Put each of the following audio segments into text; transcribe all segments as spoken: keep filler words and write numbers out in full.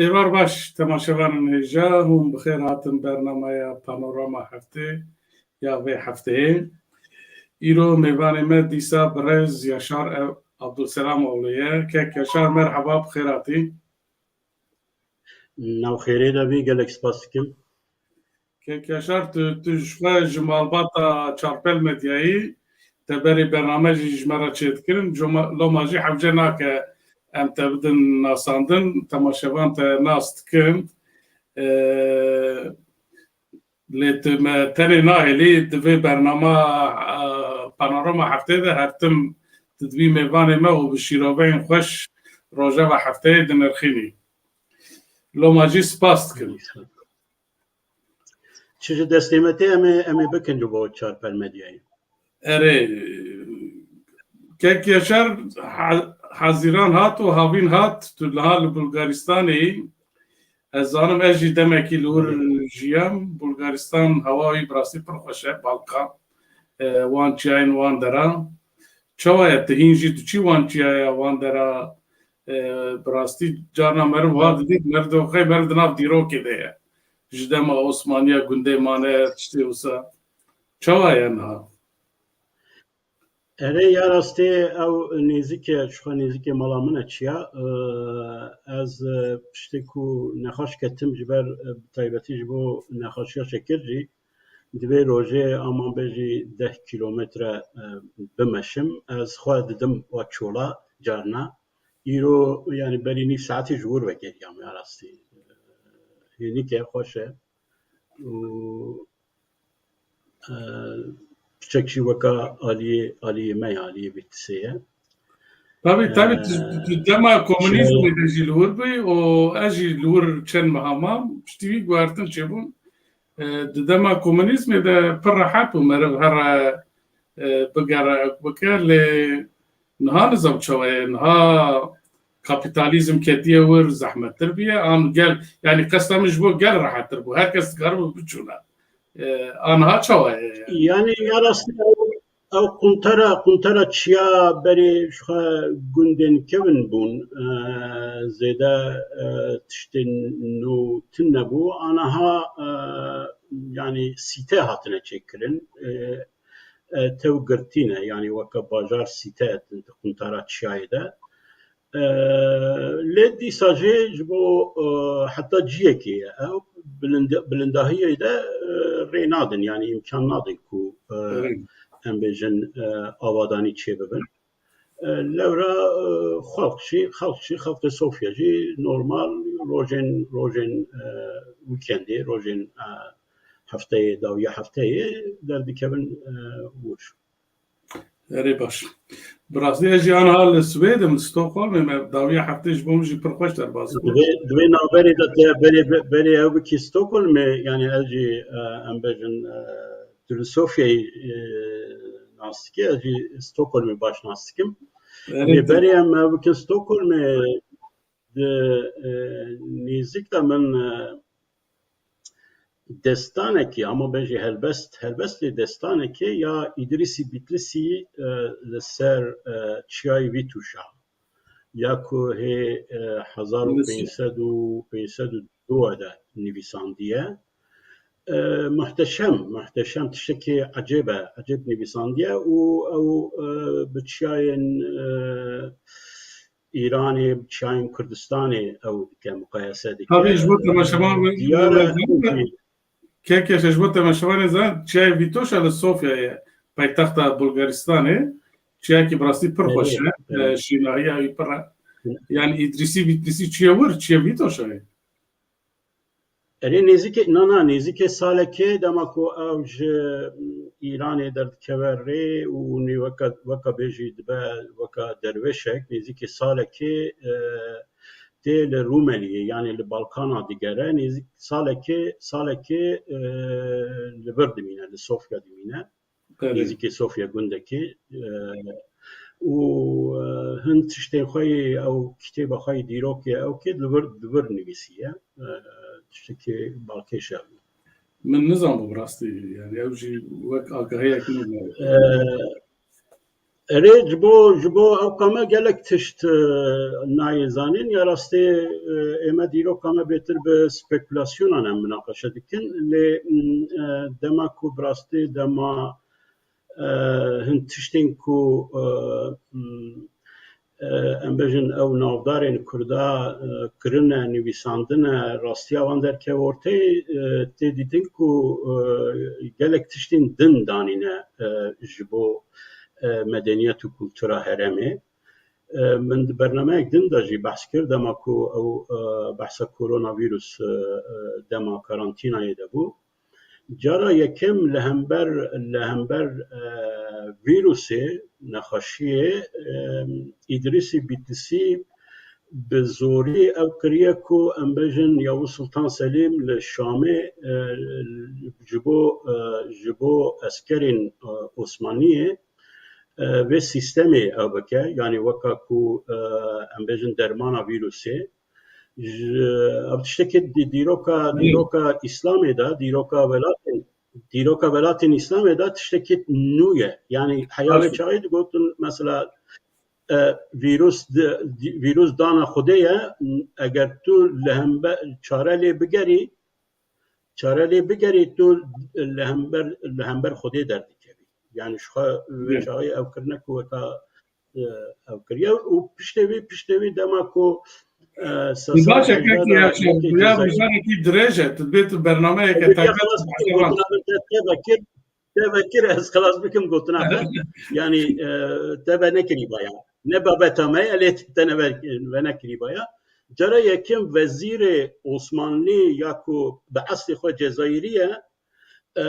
Êvar baş, temaşevanên hêja, hûn bi xêr hatin bernameya Panorama Heftê ya vê hefteyê. Îro mêvanê me dîsa birêz Yaşar Ev-, Abdulselamoğlu ye. Kek Yaşar, merhaba, bi xêr hatî. Nav xêrê de bî, gelek spas dikim. Kek Yaşar, tu, tu ji xwe ji malbata Çarpel Medyayî, te berê bername jî ji me re çêdikirin. Coma-, loma jî hewce nake em te bidin nasandin, temaşevan te nas dikin. Ee, lê tu me tenê nahêlî, di vê bernama, e, Panorama Heftê de her tim tu dibî mêvanê me û bi şîroveyên xweş rojeva hefteyê dinirxînî. Loma jî spas dikim. Çi ji destê me tê, em ê, em ê bikin ji bo Çarpel Medyayê. Erê, Kek Yaşar, ha-, Hazîran hat û havîn hat, tu niha li Bulgaristanê yî. Ez zanim ez jî demekî li wir jiyam. Bulgaristan hewa wî bi rastî pir xweş e, Balkan. E, wan çiyayên wan dera. Çawa ye, tu hîn jî diçî wan çiyaya wan dera? E, bi rastî carna meriv wa didît, meriv dixê meriv di nav dîrokê de ye. Ji dema Osmaniya gundê mane tiştê wisa. Çawa ye niha? Erê, ya rastê ew nêzîk e, ji xwe nêzîkê mala min e çiya. Ee, ez, e, piştê ku nexweş ketim ji ber, e, bi taybetî ji bo nexweşiya şekir jî, divê rojê aman bêjî deh kîlometre, e, bimeşim. Ez xwe didim wa çola carna. Îro, yanî berî nîv saetî ji wir vegeriyam ya rastî. Hênik e, xweş e. Û, e, piçek jî weka aliyê, aliyê me ye, aliyê Bîrtisê ye. Tabî, tabî, tu, e, tu dema komunîzmê de jî li wir bûyî û ez jî li wir çend meha mam, piştî wî guhertin çêbûn. E, di dema komunîzmê de pir rehet bû meriv here, e, bigere, bike, lê niha nizam çawa ye, niha kapîtalîzm ketiye wir, zehmettir bûye, an gel, yanî qesta min ji bo gel rehettir bû, her kes dikaribû biçûne. E, a niha çawa ye yani? Yanî ya rastî ew, ew quntara, quntara çiya berê ji xwe gundên kevin bûn, e, zêde, e, tiştên nû tune bû, aniha, e, yanî sîte hatine çêkirin. E, e, tew girtî ne, yanî weke bajar sîte di quntara çiyayê de. E, lê dîsa jî ji bo, e, heta ciyekê ye. Ew bilind-, bilindahiyê de, e, rê nadin, yanî îmkan nadin ku, e, Evet. em bêjin, e, avadanî çêbibin. E, lewra, e, xelq jî, xelq jî, xelqê Sofya jî normal rojên, rojên, e, wîkendê, rojên, e, hefteyê, dawiya hefteyê derdikevin, e, wir. Erê baş. Bi rastî ez jî aniha li Swêd im, li Stockholmê me dawiya heftê ji bo min jî pir xweş derbas bû. Divê, divê navberê de te berê, berê ew bikî Stockholmê, yanî ez jî, e, em bêjin, e, tu li Sofyayê, e, nas dikî, ez jî Stockholmê baş nas dikim. Erê, Lê te- berê em ew bikin Stockholmê di, e, nêzîk de min, e, destanekê, ama bêjî helbest, helbestê destanekê ya Îdrîsî Bîtlisî, e, li ser, e, çiyayê Vîtûşa, ya ku hê, e, hezar û pênc sed û, pênc sed û du de nivîsandiye. E, muhteşem, muhteşem, tiştekî ecêb e, ecêb nivîsandiye û ew, e, bi çiyayên, e, Îranê, bi çiyayên Kurdistanê ew dike, muqayese dike. Tabî, ji bo temaşevan, E, diyar e, Kek Yaşar, ji bo temaşevanê zan, çiyayê Vîtoşa li Sofyayê, paytexta Bulgaristanê, çiyayekî bi rastî pir xweş e, Erê, e, erê. Şînahiya wî pir e. Yanî Îdrîsî Bîtlisî çûye wir, çûye Vîtoşayê. Erê, nêzîkê, na, na, nêzîkê salekê dema ku ew ji Îranê derdikeve rê û nê weke, weke bêjî dibe weke derwêşek, nêzîkê salekê, e, tê li Rûmeliyê, yanî li Balkana digere, nêzîk salekê, salekê, e, li vir dimîne, li Sofya dimîne. Belê. Nêzîkî Sofya gundekî, e, û, e, hin tiştên xwe yê ew kitêba xwe yê dîrokê ew kê di vir, di vir nivîsiye. E, tiştekî balkêş e. Min nizanbû bi rastî, yani ew jî wek agahiyek min e. E, Erê, ji bo, ji bo ewka me gelek tişt, e, nayê zanîn. Ya rastê, e, ê me dîroka me bêtir bi spekulasyonan em minaqeşe dikin. Lê, m, e, dema ku bi rastî dema, e, hin tiştên ku, e, m, e, em bêjin ew navdarên Kurda, e, kirine, nivîsandine, rastiya wan derkeve ortê, e, tê dîtin ku, e, gelek tiştên din danîne, e, ji bo, e, medeniyet û kultura herêmê. E, min di bernameyek din de jî behs kir, dema ku ew, e, behsa koronavîrus, e, e, dema karantînayê de bû. Cara yekem li hember, li hember, e, vîrusê, nexweşiyê, e, Îdrîsî Bîtisî bi zorî ew kiriye ku em bêjin Yavuz Sultan Selîm li Şamê, e, ji bo, e, ji bo eskerên, e, Osmaniyê, e, vê sîstemê ew bike, yanî weka ku, e, em bêjin dermana vîrusê. Ji, ev tiştekî dî-, dîroka, dîroka Îslamê de, dîroka welatên, dîroka welatên Îslamê de tiştekî nû ye. Yanî heya wê çaxê digotin, mesela, e, vîrus di-, di-, vîrus dana Xwedê ye, eger tu li hembe-, çare lê bigerî, çare lê bigerî, tu li hember, li hember Xwedê derdikevî. Yani ji xwe vê çaxê ew kirine ku weka, e, ew kiriye û piştê wî, piştê wî dema ku, e, Baş e, kek Yaşar, ya mijarekî dirêj e, tu dibê tu bernameyeke taybet gotina min te, te vekir, te vekir ez xilas bikim gotina te. Yani, e, te venekirî baya. Ne babeta me ye, lê te ne ve-, venekirî baya. Cara yekim vezîrê Osmanlî ya ku bi eslê xwe Cezayirî ye, e,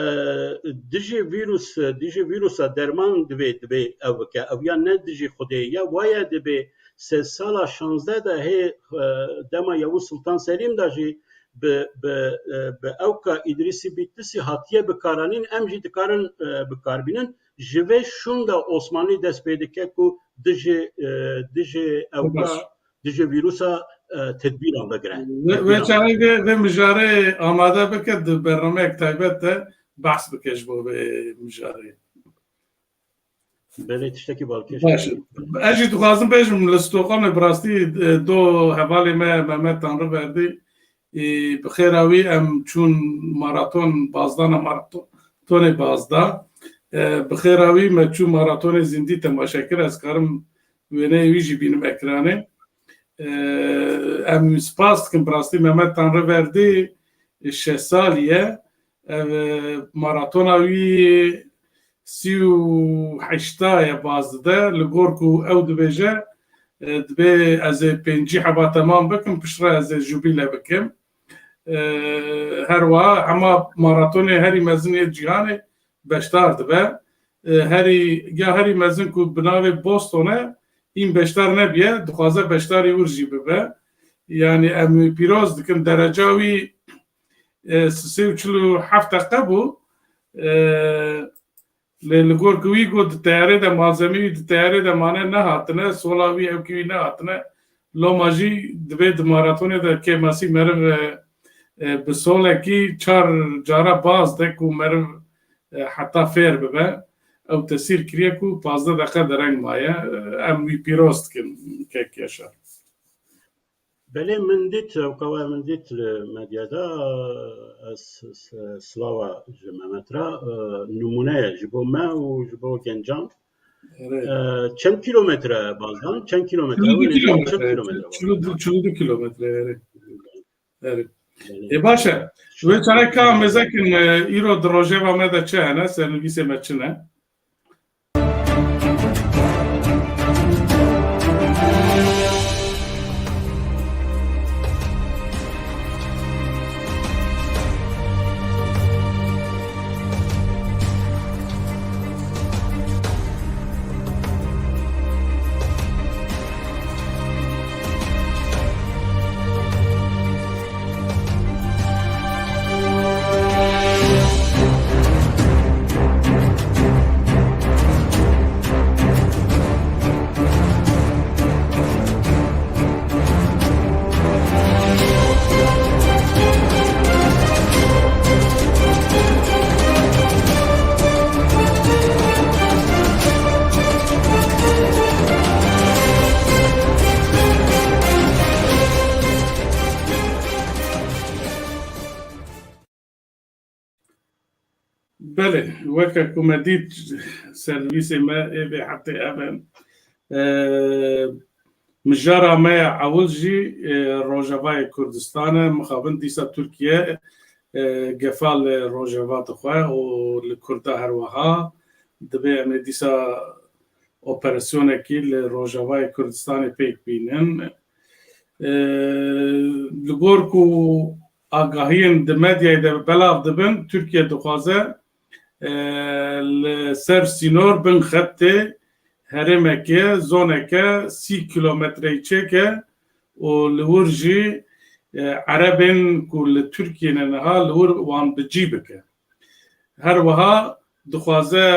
dijî vîrus, dijî vîrusa derman divê, divê ew bike. Ew ya ne dijî Xwedê ye, waye dibê sedsala şazdeh de hê, e, dema Yavuz Sultan Selîm de jî bi, bi, e, bi ewka Îdrîsî Bîtisî hatiye bikaranîn, em jî dikarin, e, bikarbînin. Ji vê şûnda Osmanlî dest pê dike ku dijî, e, dijî ewka, dijî vîrusa, e, tedbîran vegire. Wê, wê çaxê vê, vê mijarê amade bike, di bernameyek taybet de behs bike ji bo vê mijarê. Belê, tiştekî balkêş. Baş e. Ez jî dixwazim bêjim, li Stockholmê bi rastî, e, do hevalê me Mehmet Tanrıverdi, e, bi xêra wî em çûn maraton, bazdana maratonê bazda. E, bi xêra wî me çû maratonê zindî temaşe kir. Ez karim wêneyê wî jî bînim ekranê. E, em spas dikin, bi rastî Mehmet Tanrıverdi şeş salî ye. Ev, e, maratona wî sî û heşta ye baz dide. Li gor ku ew dibêje, e, dibê ez ê pêncî heba temam bikim, piştre ez ê jubîle bikim. E, her wiha hema maratonê herî mezin yê cîhanê beşdar dibe. E, herî, ya herî mezin ku bi navê Boston e, hîn beşdar nebiye, dixwaze beşdarî wir jî bibe. Yani em wî pîroz dikin, dereca wî, e, sê sed û çil û heft deqe bû. E, lê li gor ku wî got di teyarê de, malzemê wî di teyarê de mane, nehatine, sola wî, ewkî wî nehatine. Loma jî dibê di maratonê de kêmasî meriv, e, e, bi solekî çar cara baz de ku meriv, e, heta fêr bibe. Ew tesîr kiriye ku pazdeh deqe dereng maye. E, em wî pîroz dikin, kek Yaşar. Belê, min dît, ewka we min dît li medyada, ez s-, slava ji Mehmet re, e, nimûne ye ji bo me û ji bo gencan. Evet. E, çend kilometre bazdan? Çend kilometre? Çil û du kilometre. Çil û du, çil û du kilometre, erê. Erê. Belê. E, baş e. Wê çare ka mêzekin, e, îro di rojeva me de çi hene, sernivîsê me çi ne? Belê, weke ku me dît, servîsê me ê vê heftê ev in. E, mijara me ya ewil jî, e, Rojavayê Kurdistan e. Mixabin dîsa Tirkiye, e, gefa li Rojava dixwe û li Kurda her wiha. Dibê em ê dîsa operasyonekî li Rojavayê Kurdistanê pêk bînin. E, li gor ku agahiyên di medyayê de belav dibin, Tirkiye dixwaze, e, li ser sînor bin xettê herêmeke, zoneke sî kilometreyî çêke û li wir jî, e, erebên ku li Tirkiyê ne niha li wir wan bi cî bike. Her wiha dixwaze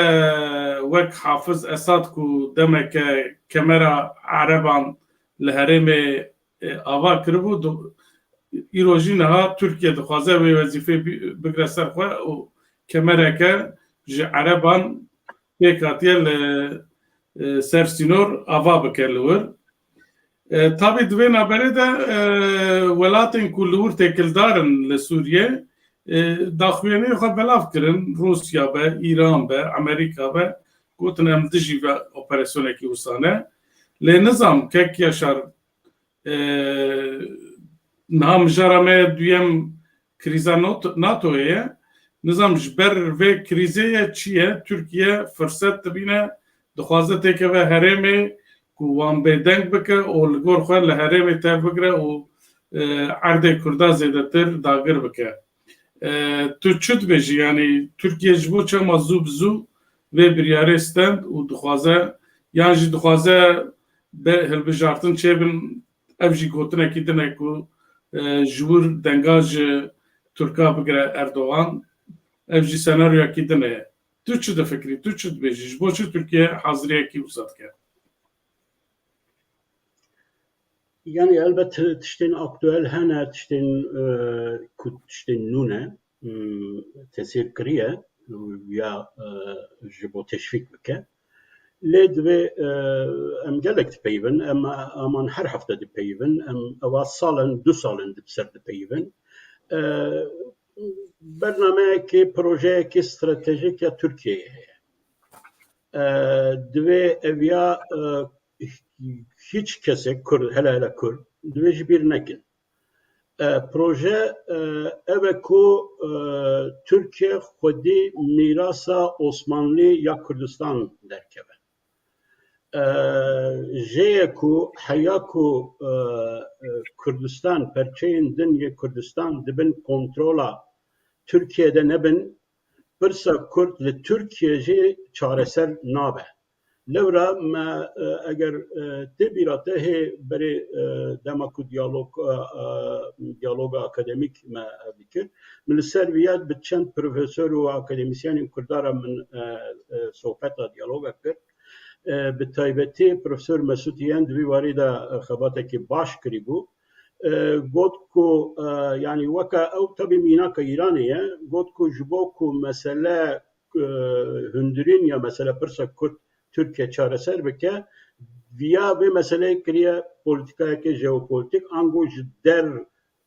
wek Hafiz Esad ku demeke kemera ereban li herêmê, e, ava kiribû, du-, îro jî niha Tirkiye dixwaze wê wezîfê bi-, bigre ser xwe û kemereke ji ereban pêk hatiye li, e, ser sînor ava bike li wir. E, tabî di vê navberê de, e, welatên ku li wir têkildar in li Sûriyê, e, daxuyaniyê xwe belav kirin, Rûsya be, Îran be, Amerîka be, gotin em dijî ve operasyonekî wisa ne. Lê nizam kek Yaşar, e, niha mijara me duyem krîza not-, NATO'yê ye. Nizam ji ber vê krîzê ye çi ye? Tirkiye firset dibîne, dixwaze têkeve herêmê ku wan bêdeng bike û li gor xwe li herêmê tev bigire û, e, erdê Kurda zêdetir dagir bike. E, tu çi dibêjî? Yanî Tirkiye ji bo çima zû bi zû vê biryarê stend û dixwaze, yan jî dixwaze be hilbijartin çêbin, ev jî gotinekî din e ku, e, ji wir denga ji Tirka bigire Erdogan, ev jî senaryoyekî din e. Tu çi difikirî, tu çi dibêjî? Ji bo çi Tirkiye haziriyekî wisa dike? Yani elbet tiştên aktuel hene, tiştên, e, ku tiştên nû ne, hmm, tesîr kiriye ya, e, ji bo teşvîk bike. Lê divê, e, em gelek dipeyivin, em aman her hefte dipeyivin, em ewa sal in, du sal in di ser dipeyivin. E, bernameyekê, projeyekê stratejîk ya Tirkiyeyê heye. E, divê eviya, e, hiç kesek Kurd, hele hele Kurd, divê ji bîr nekin. E, proje, e, ev e ku, e, Tirkiye xwedî mîrasa Osmanlî ya Kurdistan derkeve. E, jê ye ku heya ku, e, e, Kurdistan, perçeyên din yê Kurdistan di bin kontrola Tirkiye de nebin, pirsa Kurd li Tirkiye jî çareser nabe. Lewra me, e, eger, e, tê bîra te hê berê, e, dema ku diyalog, e, e, diyaloga akademîk me, e, dikir. Min li ser viya bi çend profesor û akademîsyenên Kurda re min, e, e, sohbeta diyaloga kir. E, bi taybetî Profesor Mesûd Hîyen di vî warî de, e, xebatekî baş kirîbû. E, got ku, e, yanî weke ew tebî mînaka Îranê ye, got ku ji bo ku mesele, e, hundirîn ya mesele pirsa Kurd Tirkiye çareser bike, viya vê meseleyê kiriye polîtîkayeke jeopolitîk, ango ji der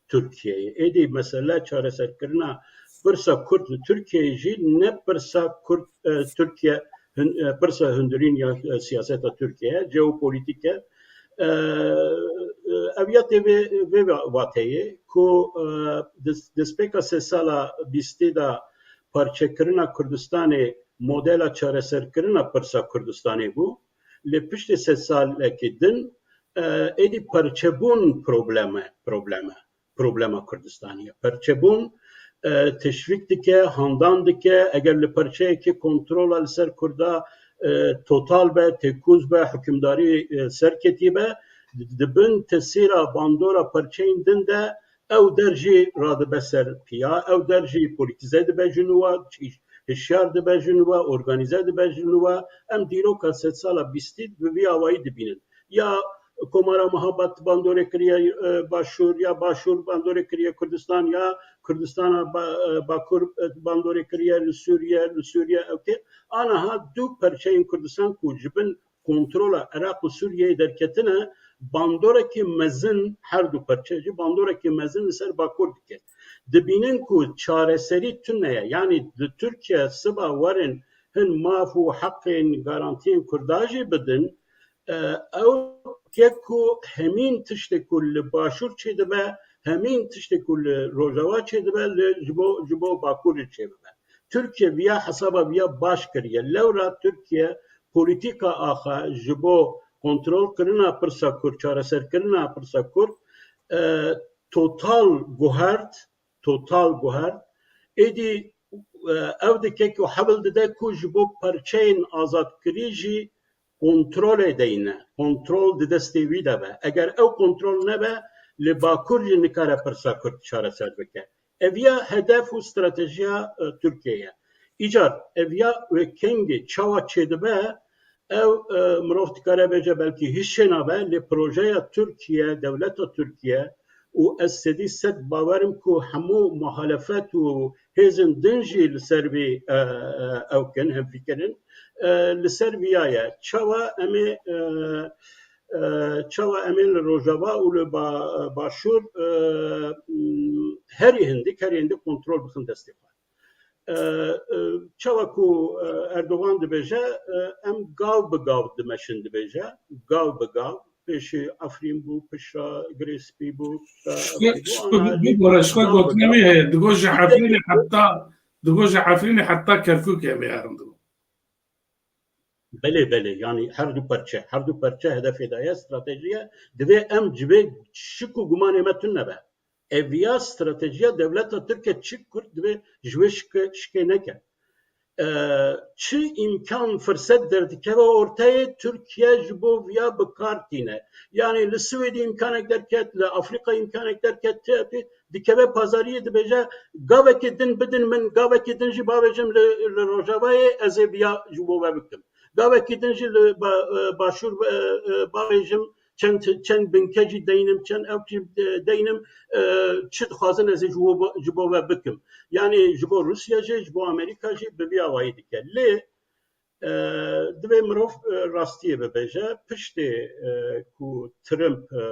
Tirkiyeyê. Êdî mesele çareserkirina pirsa Kurd li Tirkiyeyê jî ne pirsa Kurd, e, Tirkiye, hin-, e, pirsa hundirîn ya, e, siyaseta Tirkiye ye, jeopolitîk e. E, e, ev ya tê vê, vê va-, vateyê ku, e, des-, destpêka sê sala bîstê de parçekirina Kurdistanê modela çareserkirina pirsa Kurdistanê bû. Lê piştî sê salekî din, e, êdî parçebûn probleme, probleme, problema Kurdistanê ye. Parçebûn, e, teşvîk dike, handan dike, eger li parçeyekî kontrola li ser Kurda, e, total be, têkoz be, hukimdarî, e, serketî be, di bin tesîra bandora parçeyên din de ew der jî radibe ser piya, ew der jî polîtîze dibe ji nû ve, hişyar dibe ji nû ve, organîze dibe ji nû ve. Em dîroka sedsala bîstî bi vî awayî dibînin. Ya Komara Mehabad bandorê kiriye, e, Başûr, ya Başûr bandorê kiriye Kurdistan, ya Kurdistana ba-, e, Bakur, e, bandorê kiriye li Sûriye, li Sûriye ewkê. Aniha du perçeyên Kurdistan ku ji bin kontrola Iraq û Sûriyeyê derketine, bandorekî mezin, her du perçe jî bandorekî mezin li ser Bakur dike. dibînin ku çareserî tune ye. Yanî di Tirkiye siba werin hin maf û heqên garantiyên Kurda jî bidin, e, ew ke ku hemîn tiştê ku li Başûr çêdibe, hemîn tiştê ku li Rojava çêdibe, li, ji bo, ji bo Bakur jî çêbibe. Tirkiye viya hesaba viya baş kiriye. Lewra Tirkiye polîtîka axa ji bo kontrolkirina pirsa Kurd, çareserkirina pirsa Kurd, e, total guhert, total guhert. Êdî, e, ew dike ku hewl dide ku ji bo perçeyên azadkirî jî kontrolê deyne. Kontrol di destê wî de be. Eger ew kontrol nebe, li Bakur jî nikare pirsa Kurd çareser bike. Ev ya hedef û stratejiya, e, Tirkiye ye. Îcar ev ya wê kengê çawa çêdibe, ev, e, mirov dikare bêje belkî hişê nabe, lê projeya Tirkiye, dewleta Tirkiye û ez sedî sed bawer im ku hemû muhalefet û hêzên din jî li ser vî, e, e, ew kin, hemfikir in. E, li ser viya ye. Çawa em ê, e, e, çawa em ê li Rojava û li ba-, Başûr, e, m, herî hindik, herî hindik kontrol bixin destê xwe. E, e, çawa ku, e, Erdogan dibêje, e, em gav bi gav dimeşin dibêje, gav bi gav, pêşî Efrîn bû, pişa Girê Spî bû, pişa Efrîn bû, ana Şikê, ana bû, jî bora şikê gav bi gotinê gav. Wî heye, digo ji Efrînê heta, digo ji Efrînê heta Kerkûkê em ê herin digo. Belê, belê, yanî her du perçe, her du perçe hedefê de ye, strateji ye, divê em ji vê şik û gumanê me tune be. Ev ya stratejiya dewleta Tirk e, çi Kurd divê ji wê şike, şikê neke. E, çi îmkan, firset derdikeve orteyê, Tirkiye ji bo viya bi kar tîne. Yanî li Swêdî îmkanek derket, li Afrîka îmkanek derket, tê, tê, dikeve pazariyê dibêje, gavekê din bidin min, gavekê din jî bavêjim li, li Rojavayê ez ê viya ji bo we bikim. Gavekê din jî li ba-, e, Başûr, e, e, bavêjim, çend, çend binke jî deynim, çend ew jî, e, deynim, e, çi dixwazin ez ê ji bo, ji bo we bikim. Yanî ji bo Rûsya jî, ji bo Amerîka jî bi vî awayî dike. Lê, e, divê mirov, e, rastiyê bibêje. Piştê, e, ku Trump, e,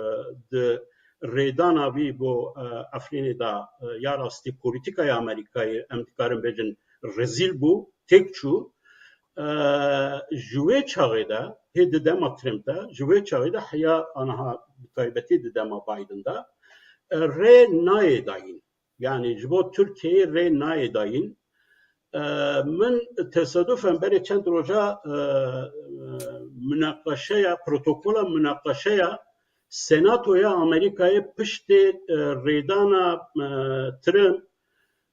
di rêdana vî bo, e, Efrînê de, e, ya rastî polîtîkaya Amerîkayê, em dikarin bêjin, rezîl bû, têk çû. E, ji wê çaxê de, hê di dema Trump de, ji wê çaxê de heya aniha bi taybetî di dema Biden de, e, rê nayê dayîn. Yanî ji bo Tirkiyeyê rê nayê dayîn. E, min tesadüfen berê çend roja, e, e, munaqeşeya, protokola munaqeşeya Senatoya Amerîkayê piştê, e, rêdana, e, Trump,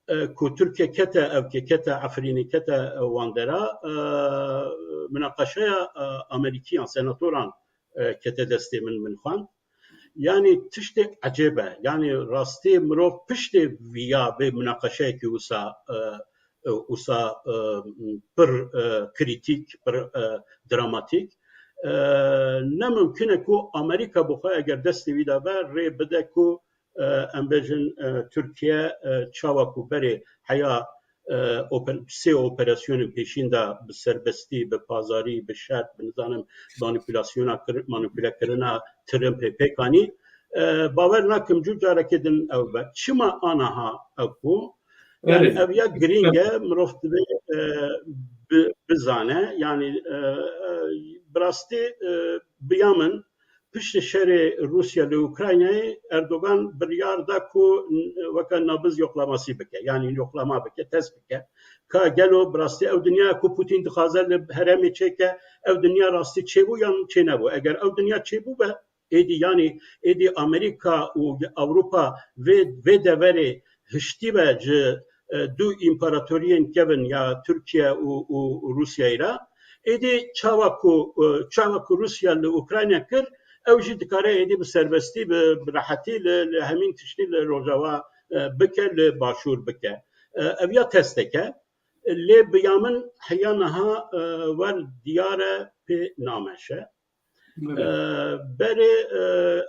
e, ku Tirkiye kete, ev ke kete Efrînê, kete, e, wan dera, e, munaqeşeya, e, Amerîkiyan, senatoran, e, kete destê min, min xwend. Yanî tiştê ecêb e. Yanî rastî mirov piştê viya vê munaqeşeyekî wisa, e, e, wisa, e, pir, e, krîtîk, pir, e, dramatîk, e, ne mimkun e ku Amerîka bi xwe eger destê wî de be, rê bide ku, e, em bêjin, e, Tirkiye, e, çawa ku berê heya, e, oper-, sê operasyonên pêşîn de bi serbestî, bi pazarî, bi şert, bi nizanim manipulasyona kir-, manipulekirina Trumpê pêk anî. E, bawer nakim cû carekê din ew be. Çima aniha ew bû? Yani Erê. Ev ya girîng e, mirov divê, e, bi-, bizane. Yani, e, e, bi rastî, e, bi ya min, piştî şerê Rûsya li Ukraynayê, Erdogan biryar da ku n-, weke nabiz yoklamasî bike, yanî yoklama bike, test bike. Ka gelo bi rastî ew dinya ku Putin dixwaze li herêmê çêke, ew dinya rastî çêbû yan çênebû? Eger ew dinya çêbû be, êdî, yanî êdî Amerîka û Ewropa vê, vê deverê hiştî be ji, e, du împaratoriyên kevin ya Tirkiye û, û Rûsyayê re. Êdî çawa ku, e, çawa ku Rûsya li Ukrayna kir, ew jî dikare êdî bi serbestî, bi, bi rehetî li, li hemîn tiştî li Rojava, e, bike, li Başûr bike. E, ev ya testek e. Lê bi ya min heya niha, e, wer diyar e, pê nameşe. Evet. E, berê, e,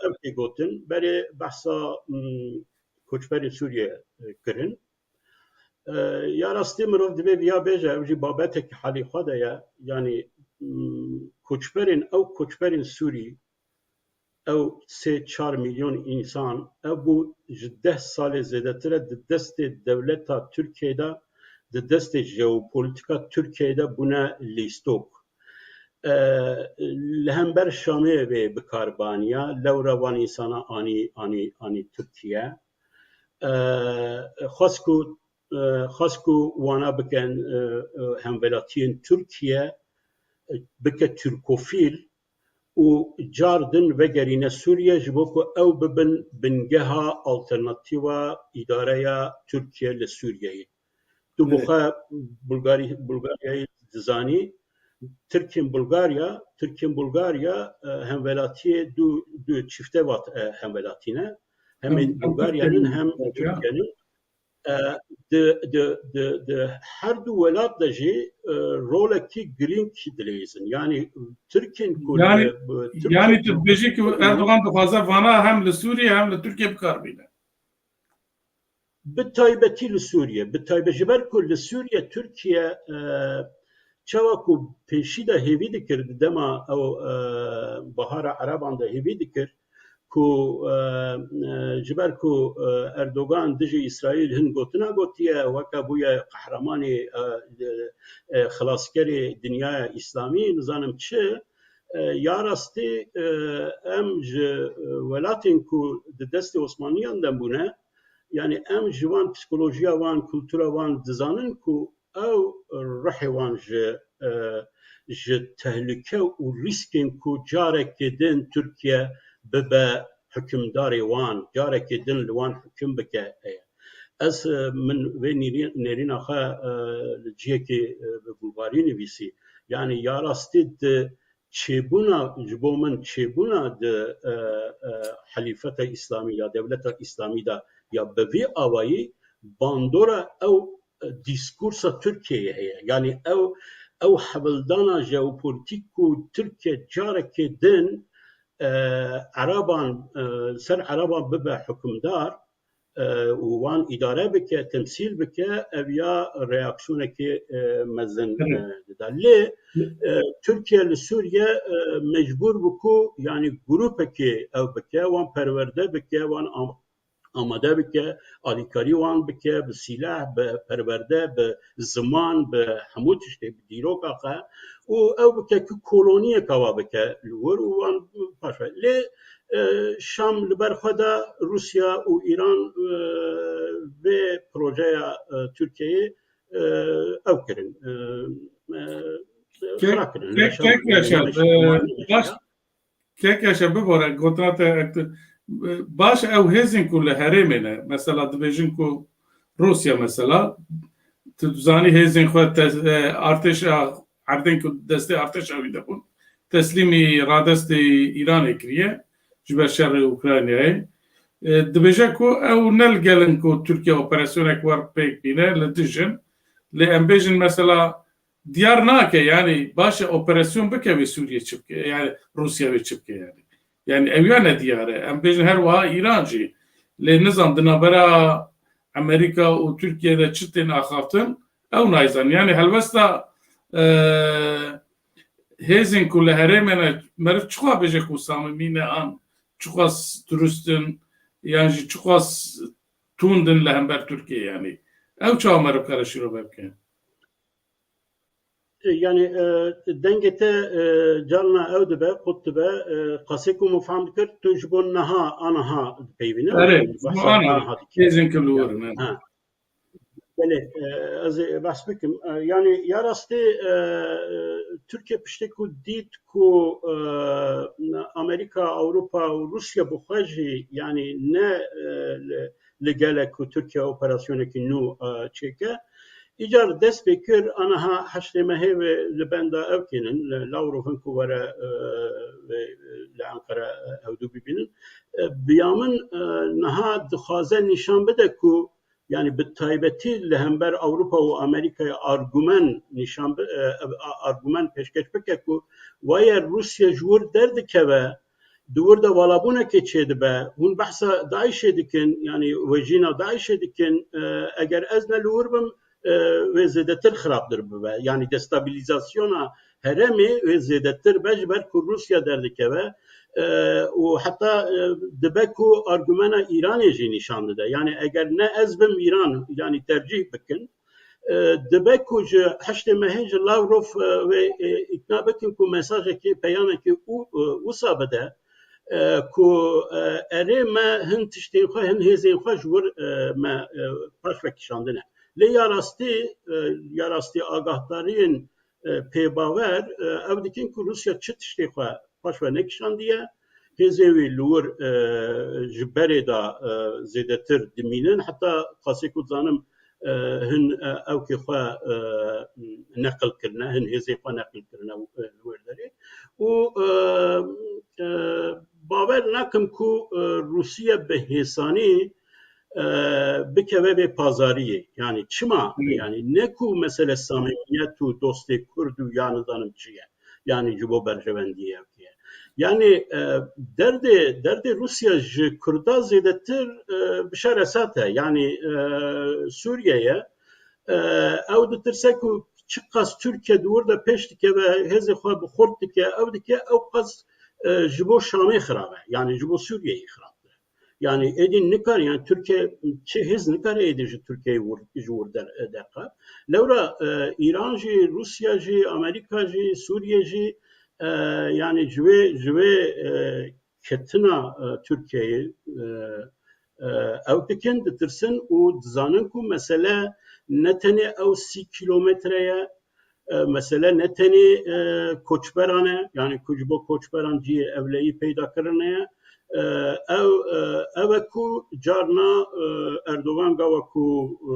ev tê gotin, berê behsa, mm, koçberê Sûriye, e, kirin. E, ya rastî mirov divê viya bêje, ev jî babetek halî xwe de ye. Yanî, mm, koçberên, ew koçberên Sûrî, ew sê çar milyon însan, ev bû ji deh salê zêdetir e di destê dewleta Tirkiyeyê de, di destê jeopolîtîka Tirkiyeyê de bûne lîstok. E, li hember Şamê vê bi kar baniya, lewra van însana anî, anî, anî Tirkiye. E, xwest ku, e, xwest ku wana bikin, e, e, hemwelatiyên Tirkiye, e, bike Tirkofîl û car din vegerîne Sûriye, ji bo ku ew bibin bingeha alternatîfa îdareya Tirkiye li Sûriyeyê. Tu bi Evet. xwe Bulgarî-, Bulgaryayê dizanî, Tirkên Bulgarya, Tirkên Bulgarya, e, hemwelatiyê du, du çifte vat, e, hemwelatî ne. Hem Hem, hem Bulgaryanın Türkiye'nin hem Bulgarya. Türkiye'nin. E, di, di, di, di her du welat de jî, e, rolekî girîng dileyizin. Yani Tirkên ku Yani, li, bi, Tirkiye yani tu dibêjî ki Erdogan dixwaze vana hem li Sûriye hem li Türkiye bikar bîne. Bi taybetî li Sûriye, bi taybet ji ber ku li Sûriye Tirkiye, e, çawa ku pêşî de hêvî dikir, di dema ew, e, Bahara Ereban de hêvî dikir ku, e, e, ji ber ku, e, Erdogan dijî Îsraîl hin gotina gotiye, weke bûye qehremanê, e, e, xilaskerê dinyaya Îslamî, nizanim çi, e, ya rastî, e, em ji, e, welatên ku di destê Osmaniyan de bûne, yani em ji wan psikolojiya wan, kultura wan dizanin ku ew ruhê wan ji, e, ji tehlike û rîskên ku carekê din Tirkiye bibe hukimdarê wan, carekê din li wan hukim bike heye. Ez, e, min vê nêrî-, nêrîna xwe, e, li cihekî, e, bi Bulgarî nivîsî. Yani ya rastî di çêbûna, ji bo min çêbûna di, e, e, helîfeta Îslamî ya dewleta Îslamî de ya bi vî awayî bandora ew, e, dîskursa Tirkiyeyê heye. Yani ew, ew hevildana jeopolîtîk ku Tirkiye carekê din, e, Ereban, e, ser Ereban bibe hukimdar, e, û wan îdare bike, temsîl bike, ev ya reaksiyonekê, e, mezin, Evet. e, dida. Lê, e, Tirkiye li Sûriye, e, mecbûr bû ku, yani grûpekê ew bike, wan perwerde bike, wan am-, amade bike, alîkarî wan bike, bi sîleh, bi perwerde, bi ziman, bi hemû tiştê, bi dîroka xwe û ew bike ku koloniyeka wa bike li wir û wan paş ve. Lê, e, Şam li ber xwe de Rûsya û Îran, e, vê projeya, e, Tirkiyeyê, e, ew kirin. E, e, Kek, xira kirin. kek, Şam, kek yani, yaşa. yanlış E, zaman baş, yaşa. Kek yaşa, bibore, gotina te ek-, e, baş ew hêzên ku li herêmê ne. Mesela dibêjin ku Rûsya mesela, tu dizanî hêzên xwe te-, e, artêşa, erdên ku destê artêşa wî de bûn, teslîmî radestê Îranê kiriye ji ber şerê Ukraynayê. E, dibêje ku ew ne li gel in ku Tirkiye operasyonek wer pêk bîne, li dij in. Lê em bêjin mesela diyar nake, yani baş e operasyon bike wê Sûriye çi bike, yani Rûsya wê çi bike yani. Yani ew ya ne diyar e. Em bêjin her wiha Îran jî. Lê nizam di navbera Amerîka û Tirkiye de çi tên axaftin, ew nayzan. Yani helwesta, e, hêzên ku li herêmê ne, meriv çiqas bêje ku samimî ne an, çiqas durust in, yan jî çiqas tund in li hember Tirkiye yani. Ew çawa meriv kare şîrove bike? Yani, e, dengê te, e, carna ew dibe, qut dibe, e, qasê ku min fehm dikir, tu ji bo niha, aniha dipeyvîne, Erê, yani, ji bo behsa ana, aniha dikî. Hêzên ku li wir in, ha. Belê, e, ez ê behs bikim. E, yani, ya rastî, e, e, Tirkiye piştî ku dît ku, e, Amerîka, Ewropa û Rûsya bi xwe jî, yani, ne, e, li, li gelek ku Tirkiye operasyonekî nû, e, çêke, Îcar dest pê kir, aniha heştê mehê wê li benda ew kênin, li Lavrov in ku were, e, wê, li Enqere, e, ew du bibînin. E, bi ya min, e, niha dixwaze nîşan bide ku, yani bi taybetî li hember Ewropa û Amerîkayê argumen nîşan bi-, e, a-, argumen pêşkêş bike ku waye Rûsya ji wir derdikeve, di wir de valabûnekê çêdibe. Hûn behsa DAIŞê dikin, yanî wêjîna DAIŞê dikin. E, eger ez ne li wir bim, e, wê zêdetir xirabtir bibe. Yanî destabilizasyona herêmê wê zêdetir be, ji ber ku Rûsya derdikeve, e, û heta, e, dibe ku argumena Îranê jî nîşan dide. Yanî eger ne ez bim Îran, yanî tercîh bikin, e, dibe ku ji heştê mehê ji Lavrov, e, wê, e, îkna bikin ku mesajekê, peyamekê û, e, wisa bide, e, ku, e, erê me hin tiştên xwe, hin hêzên xwe ji wir, e, me, e, paş ve kişandine. Lê ya rastî, e, ya rastî agahdariyên, e, pêbawer, e, ew dikin ku Rûsya çi tiştê xwe paş ve nekişandiye, hêzên wî li wir, e, ji berê de, e, zêdetir dimînin. Heta qasê ku dizanim, e, hin, e, ewkê xwe, e, neqil kirine, hin hêzên xwe neqil kirine, e, li wir derê. Û, e, e, bawer nakim ku, e, Rûsiye bi hêsanî, e, bikeve vê pazariyê. Yanî çima? Hmm. Yanî ne ku mesele samîmiyet û dostê Kurd û ya nizanim çi ye. Yanî ji bo berjewendiyê ew ye. Yanî, e, derdê, derdê Rûsya ji Kurda zêdetir, e, bi şer Esad e. Yanî, e, Sûriye ye. E, ew ditirse ku çiqas Tirkiye di wir de pêş dikeve, hêzê xwe bi xurt dike, ew dike, ew qas, e, ji bo Şamê xirab e. Yanî ji bo Sûriyeyê xirab e. Yanî êdî nikare, yanî Tirkiye çi hêz nikare êdî ji Tirkiyeyê wir, ji wir der, derxe. Lewra, e, Îran jî, Rûsya jî, Amerîka jî, Sûriye jî, e, yanî ji wê, ji wê, e, ketina, e, Tirkiyeyê, e, e, ew dikin, ditirsin û dizanin ku mesele ne tenê ew sî kîlometre ye, e, mesele ne tenê, e, koçberan e, yanî ku ji bo koçberan cihê ewleyî peyda kirine ye. E, ew, e, ew e ku carna, e, Erdogan gava ku, e,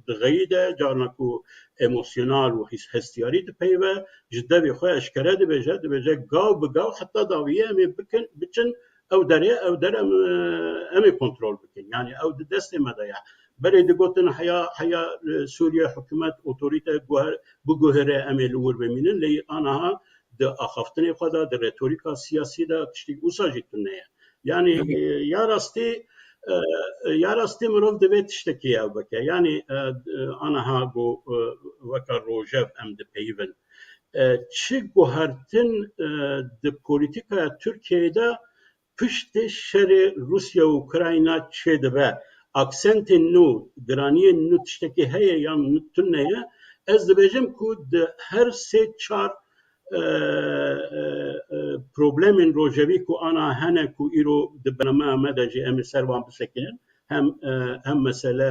dixeyide, carna ku emosyonal û his-, hestiyarî dipeyive, ji devê xwe eşkere dibêje, dibêje gav bi gav heta dawiyê em ê bikin, biçin ew derê, ew der em, em ê kontrol bikin. Yanî ew di destê me de ye. Berê digotin heya, heya, e, Sûriye hikûmet, otorîte guher-, biguhere em ê li wir bimînin, lê aniha di axaftinê xwe de, di retorîka siyasî de tiştî wisa jî tune ye. Yanî, e, ya rastî, e, ya rastî mirov divê tiştekî ew bike. Yanî, e, e, aniha ku, e, weke rojev em dipeyivin. E, çi guhertin, e, di polîtîkaya Tirkiyeyê de piştê şerê Rûsya û Ukrayna çêdibe? Aksentên nû, giraniyên nû tiştekî heye yan nû tune ye? Ez dibêjim ku di her sê çar, e, e, e, problemên rojevî ku ana hene ku îro di bernameya me de jî em ê ser van bisekinin, hem, e, hem mesele,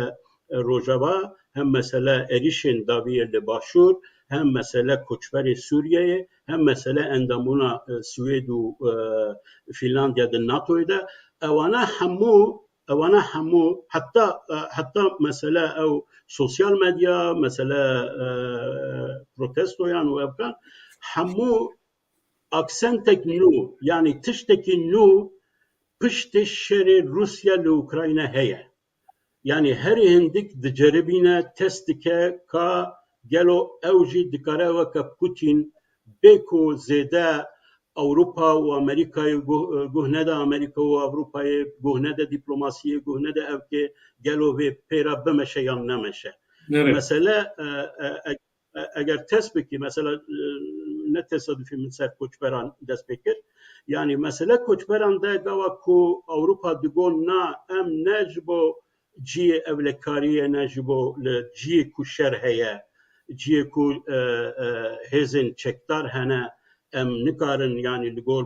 e, Rojava, hem mesele êrîşên dawiyê li Başûr, hem mesele koçberê Sûriyeyê, hem mesele endamûna, e, Swêd û, e, Fînlandya di NATOyê de. Ewana hemû, ewana hemû, heta, e, heta mesele ew sosyal medya, mesele, e, protestoyan û evkan, hemû aksentek nû, yanî tiştekî nû piştê şerê Rûsya li Ukrayna heye. Yanî herî hindik diceribîne, test dike ka gelo ew jî dikare weke Putin bê ku zêde Ewropa û Amerîkayê guh, guh nede Amerîka û Ewropayê, guh nede dîplomasiyê, guh nede evkê, gelo vê pêra bimeşe yan nemeşe. Mesele, e, e, e, e, eger test bikî, mesela, e, ne tesadufî min ser koçberan dest pê kir. Yanî mesele koçberan de gava ku Ewropa digot na, em ne ji bo cihê ewlekariyê, ne ji bo li cihê ku şer heye, cihê ku, e, e, hêzên çekdar hene, em nikarin, yanî li gor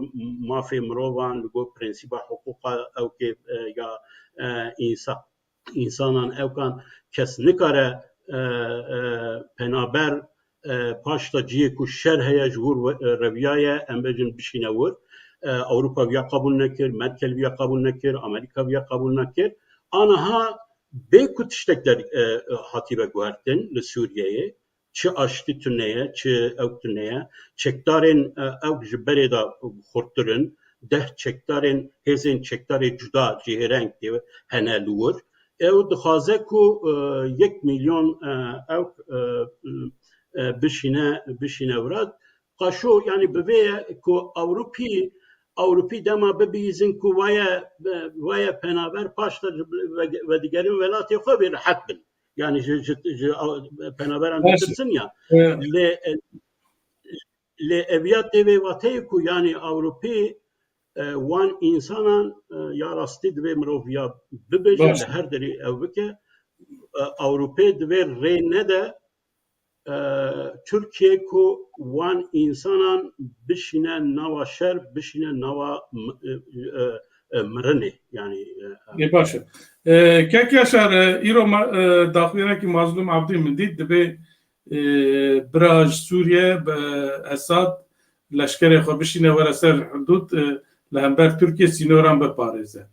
mafê mirovan, li gor prensîba hiqûqa ewkê, e, ya, e, însan. Însanan ewkan kes nikare, e, e, penaber, e, paşta cihê ku şer heye ji wir we-, e, reviyaye, em bêjin bişîne wir. E, Ewropa viya qebûl nekir, Merkel viya qebûl nekir, Amerîka viya qebûl nekir. Aniha bê ku tiştek der, e, e, hatibe guhertin li Sûriyeyê, çi aştî tune ye, çi ewk tune ye. Çekdarên, e, ewk ji berê de xurttir in. Deh çekdarên, hêzên çekdarê cuda, cihêreng tê hene li wir. Ew dixwaze ku, e, yek milyon, e, ewk, e, e, bişîne, bişîne virat. Qaşo, yanî bi vê ye ku Ewropî, Ewropî dema bibihîzin ku waye, waye penaber paşta ve-, vedigerin welatê xwe bê rehet bin. Yani ji, ji, ji penaberan ditirsin ya. Lê, lê eviya tê vê wateyê ku yani Ewropê, e, wan insanan, e, ya rastî divê mirov ya bibêje, li her derê ew bike. E, Ewropê divê rê nede, e, Tirkiye ku wan insanan bişîne nava şer, bişîne nava m-, e, e, e, mirinê. Yani, e, Ê baş e. E, Kek Yaşar, e, îro ma-, e, daxuyanekî Mazlûm Abdî min dît, dibê, e, bira ji Sûriye bi Esad leşkerê xwe bişîne were ser hudûd, e, li hember Tirkiye sînoran biparêze.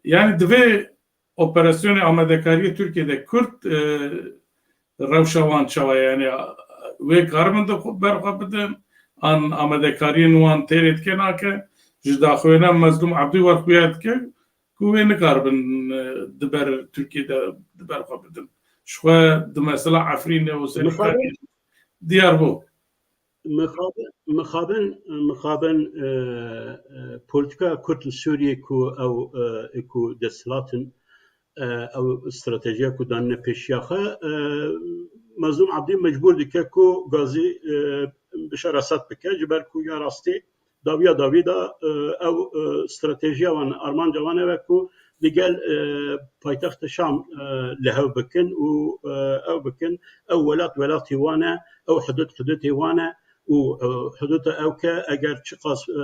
Yani divê operasyonê amadekariyê Tirkiye de Kurd, e, rewşa wan çawa ye? Yani, wê karibin de xwe ber xwe bidin, an amadekariyên wan têrê dike nake? Ji daxuyana Mezlûm Ebdî wer xuya dike ku wê nikaribin, e, di ber Tirkiye de di ber xwe bidin. Ji xwe di mesela Efrînê û Serîkanê diyar bû. Mixabin, mixabin, mixabin, e, e, polîtîka Kurd li Sûriyê ku ew, e, ku desthilat in, e, ew stratejiya ku danine pêşiya xwe, e, Mezlûm Ebdî mecbûr dike ku gazî, e, Bişar Esad bike, ji ber ku ya rastî dawiya dawî de, e, ew, e, stratejiya wan, armanca wan ew e ku digel, e, paytexta Şam, e, li hev bikin û, e, ew bikin, ew welat welatê wan e, ew hudud hududê wan e û, e, hududa ew ke eger çiqas, e,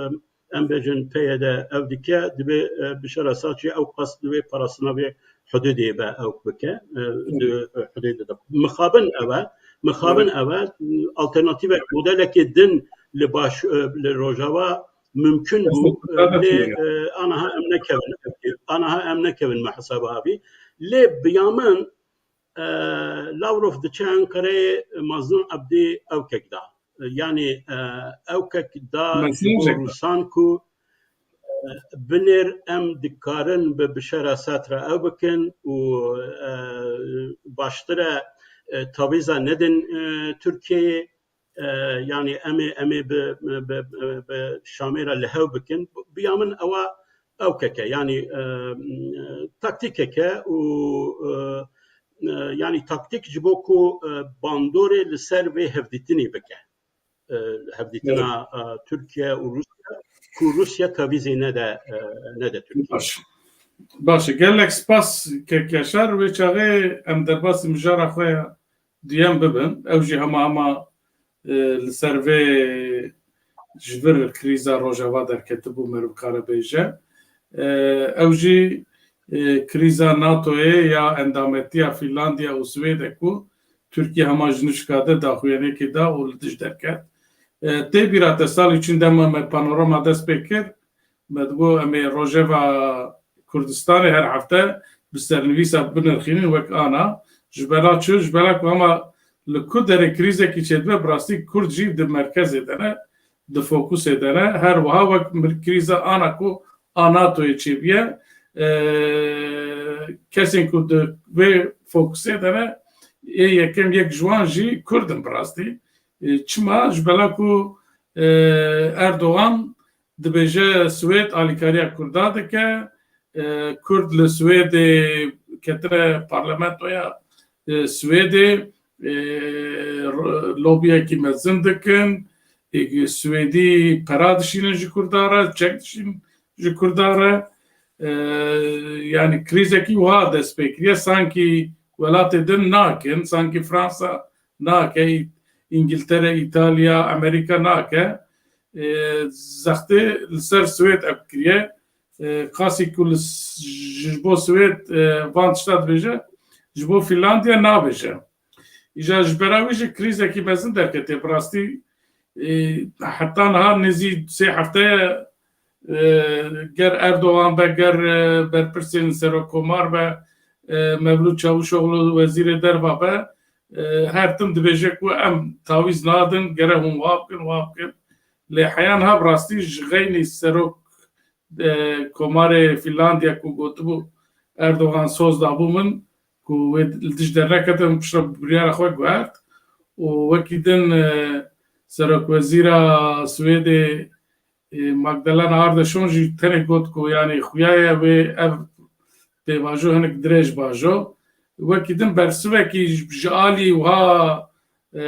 em bêjin P Y D ev dike, divê, e, Bişar Esad jî ew qas divê parastina vê hududê be ew bike, e, di, e, hududê de. Mixabin ev e, mixabin ev e, alternatîvek, modelekê din li baş, e, li Rojava mimkun bû, e, lê, e, aniha em nekevin, aniha em nekevin me hesaba havî. Lê bi ya min, e, Lavrov diçe Enqereyê, Mazlûm Ebdî ew kek da. E, yanî, e, ew kek da ji bo Rûsan ku, e, binêr em dikarin bi Bişar Esad re ew bikin û, e, baştir e, e, tavîza nedin, e, Tirkiyeyê. E, yanî em ê, em ê bi, bi, bi, bi Şamê re li hev bikin. Bi ya min ewa ew kek e. Yanî, e, taktîkek e û, e, e, yanî taktîk ji bo ku, e, bandorê li ser vê hevdîtinê bike. E, hevdîtina, e, Tirkiye û Rûsya, ku Rûsya tavîzê nede, e, nede Tirkiye. Baş. Baş e. Gelek spas Kek Yaşar. Wê çaxê em derbasî mijara xwe ya duyem bibin. Ew jî hema hema, e, li ser vê ji vir krîza Rojava derketibû, meriv kare bêje. E, ew jî, e, krîza NATOyê ya endametiya Fînlandiya û Swêde ku Tirkiye hema ji nişka de daxuyaniyekê da û li dij derket. E, tê bîra te salî çûn dema me panorama dest pê kir, me digot em ê rojeva Kurdistanê her hefte bi sernivîsa binirxînin wek ana. Ji bela çi? Ji bela ku hema li ku derê krîzekî çêdibe, bi rastî Kurd jî di merkezê de ne, di fokusê de ne. Her wiha wek mir-, krîza ana ku a NATOyê çêbûye, e, kesên ku di vê fokusê de ne, ê yekem yek ji wan jî Kurd in bi rastî. E, çima? Ji bela ku, e, Erdogan dibêje Swêd alîkariya Kurda dike, e, Kurd li Swêdê ketine parlamentoya, e, Swêdê, e, r-, lobiyekî mezin dikin, e, Swêdî pera dişînin ji Kurda re, çek dişînin ji Kurda re. E, yanî krîzekî wiha dest pê kiriye, sankî welatê din nakin, sankî Fransa nake, Î-, Îngiltere, Îtalya, Amerîka nake. E, zextê li ser Swêd ev kiriye. E, qasî ku li s-, ji bo Swêd, e, van tişta dibêje, ji bo Fînlandiya nabêje. Îja ji bera wî jî krîzekî mezin derketiye. Bi rastî, e, heta niha nêzî sê hefte ye, e, ger Erdogan be, ger, e, berpirsên serokkomar be, e, Mevlût Çavuşoglu wezîrê derva be, e, her tim dibêje ku em tawîz nadin, gere hûn wa bikin, wa bikin. Lê heya niha bi rastî ji xeynî serok, e, komarê Fînlandiya ku gotibû Erdogan soz dabû min, ku wê li dij dernekete, min piştre biryara xwe guhert û wekî din, e, serokwezîra Swêdê, e, Magdalena Andersson jî tenê got ku, yanî, xuya ye wê ev pêvajo hinek dirêj bajo. wekî din bersivekî ji alî wiha, e,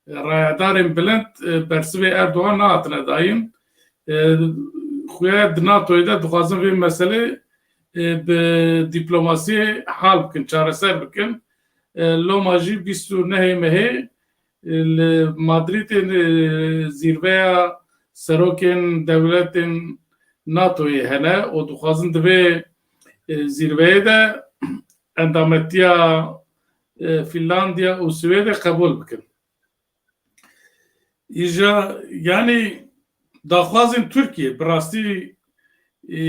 rayedarên bilind, e, bersivê Erdogan nehatine dayîn. E, xuya di NATOyê de dixwazin vê meselê, e, bi dîplomasiyê hal bikin, çareser bikin. E, loma jî bîst û nehê mehê, e, li Madrîdê, e, zîrveya serokên dewletên NATOyê hene û dixwazin di vê, e, zîrveyê de endametiya, e, Finlandiya û Swêdê qebûl bikin. Îja, yanî daxwazên Tirkiye bi rastî, e,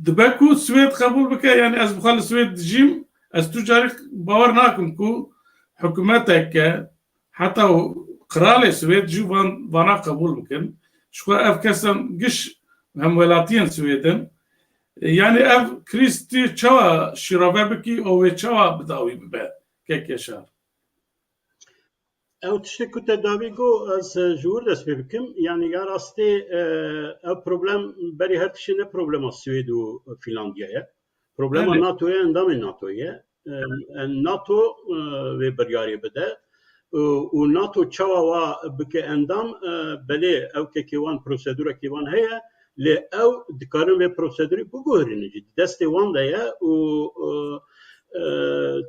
dibe ku Swêd qebûl bike, yanî ez bi xwe li Swêd dijîm, ez tu carî bawer nakim ku hikûmeteke, heta qiralê Swêd jî van, vana qebûl bikin. Ji xwe ev kesan giş hemwelatiyên Swêd in. Yanî ev krîz tê çawa şîrove bikî û wê çawa bi dawî bibe? Kek Yaşar. Ew tiştê ku te dawî got, ez, e, ji wir dest pê bikim. Yanî ya rastî, e, ev problem berî her tiştê ne problema Swêd û Finlandiyayê ye. Problema Belê. NATOyê, endamên NATOyê ye. E, e, NATO, e, vê biryarê bide. Û, û NATO çawa wa bike endam, e, belê ew kekê wan, prosedurekê wan heye, lê ew dikarin vê prosedurê biguherînin jî. Di destê wan de ye û, e, e,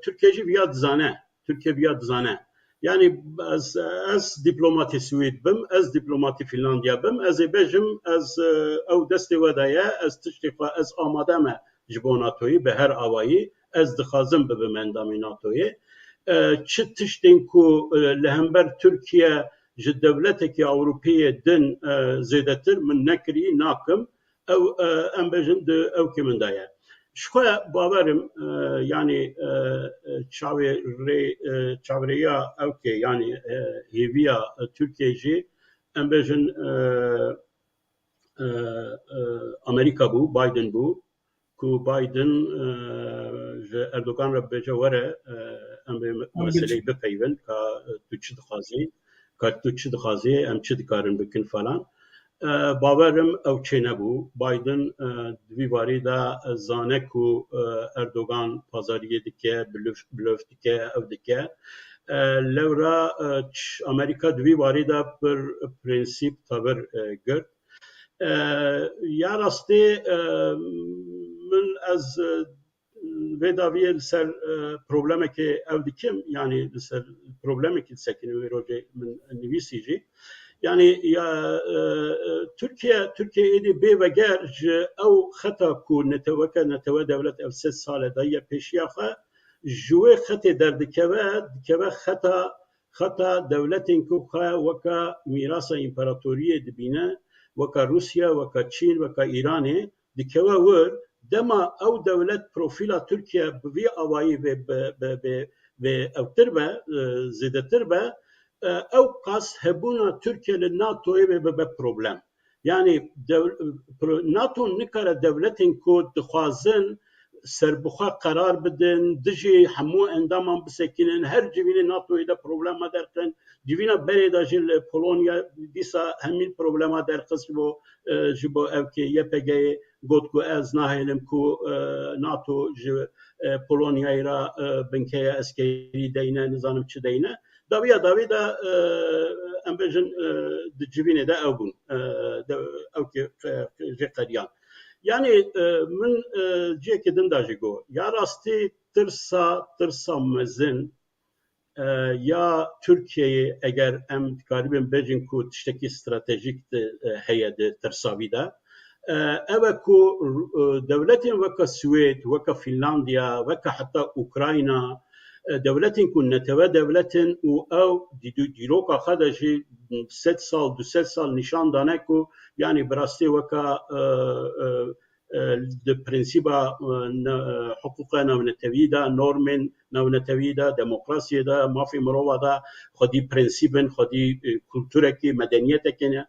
Tirkiye jî viya dizane. Tirkiye viya dizane. Yanî ez, ez dîplomatê Swêd bim, ez dîplomatê Finlandiya bim, ez ê bejim, ez, e, ew destê we de ye, ez tiştê xwe, ez amade me ji bo NATOyê bi her awayî, ez dixwazim bibim endamê NATOyê. E, çi tiştên ku, e, li hember Tirkiye ji dewletekî Ewropî yê din, e, zêdetir min nekirî, nakim. Ew, e, em bêjin di ewkê min de ye. Ji xwe bawer im, e, yanî, e, e, çaverê, e, çaverêya ewkê, yanî, e, hêviya, e, Tirkiye jî, em bêjin, e, e, e, Amerîka bû, Biden bû, ku Biden, e, ji Erdogan re bibêje, were, e, em vê Em meseleyê biçin. bipeyvin, ka, e, tu çi dixwazî, ka tu çi dixwazî, em çi dikarin bikin falan. E, bawer im ew çênebû. Biden, e, di vî warî de zane ku, e, Erdogan pazariyê dike, blöf, blöf dike, ew dike. E, lewra, e, ç-, Amerîka di vî warî de pir prensîp tevir, e, girt. E, ya rastî, e, min ez, e, vê daviyê li ser, e, problemekê ew dikim, yanî li ser problemekî disekinim, wê rojê min nivîsî jî. Yanî ya, e, e, Tirkiye, Tirkiye êdî bê veger ji ew xeta ku netewe, weke netewe dewlet ev sed sal e daye pêşiya xwe, ji wê xetê derdikeve, dikeve xeta, xeta dewletên ku xwe weke mîrasa împaratoriyê dibîne, weke Rûsya, weke Çîn, weke Îranê, dikeve wir, dema ew dewlet profîla Tirkiye bi vî awayî vê, bi, bi, bi, vê ewtir be, e, zêdetir be, e, ew qas hebûna Tirkiye li NATOyê vê bibe problem. Yanî dew-, pro-, NATO nikare dewletên ku dixwazin serbixwe qerar bidin, dijî hemû endaman bisekinin, her civînê NATOyê de problema derxin. Civîna berê de jî li Polonya dîsa hemî problema derxist ji bo, e, ji bo ewkê Y P G'yê got ku ez nahêlim ku, e, NATO ji, e, Polonyayê re, e, binkeya eskerî deyne, nizanim çi deyne. Dawiya dawî de, e, em bêjin, e, di civînê de ew bûn, e, de, ewkê qe-, qe-, jê qediyan. Yanî, e, min, e, cihekî din de jî got. Ya rastî tirsa, tirsa mezin, e, ya Tirkiyeyê eger em dikaribin bêjin ku tiştekî stratejîk di, e, heye di tirsa wî de, e, ev e ku, e, dewletên weke Swêd, weke Fînlandiya, weke heta Ukrayna, e, dewletên ku netewe dewlet in û ew di dî-, dîroka xwe de jî sed sal, du sed sal nîşan dane ku, yanî bi rastî weke, e, e, e, di prensîba, e, ne-, e, hiqûqa navnetewî de, normên navnetewî de, demokrasiyê de, mafê mirova de xwedî prensîb in, xwedî, e, kulturekî, medeniyetekê ne.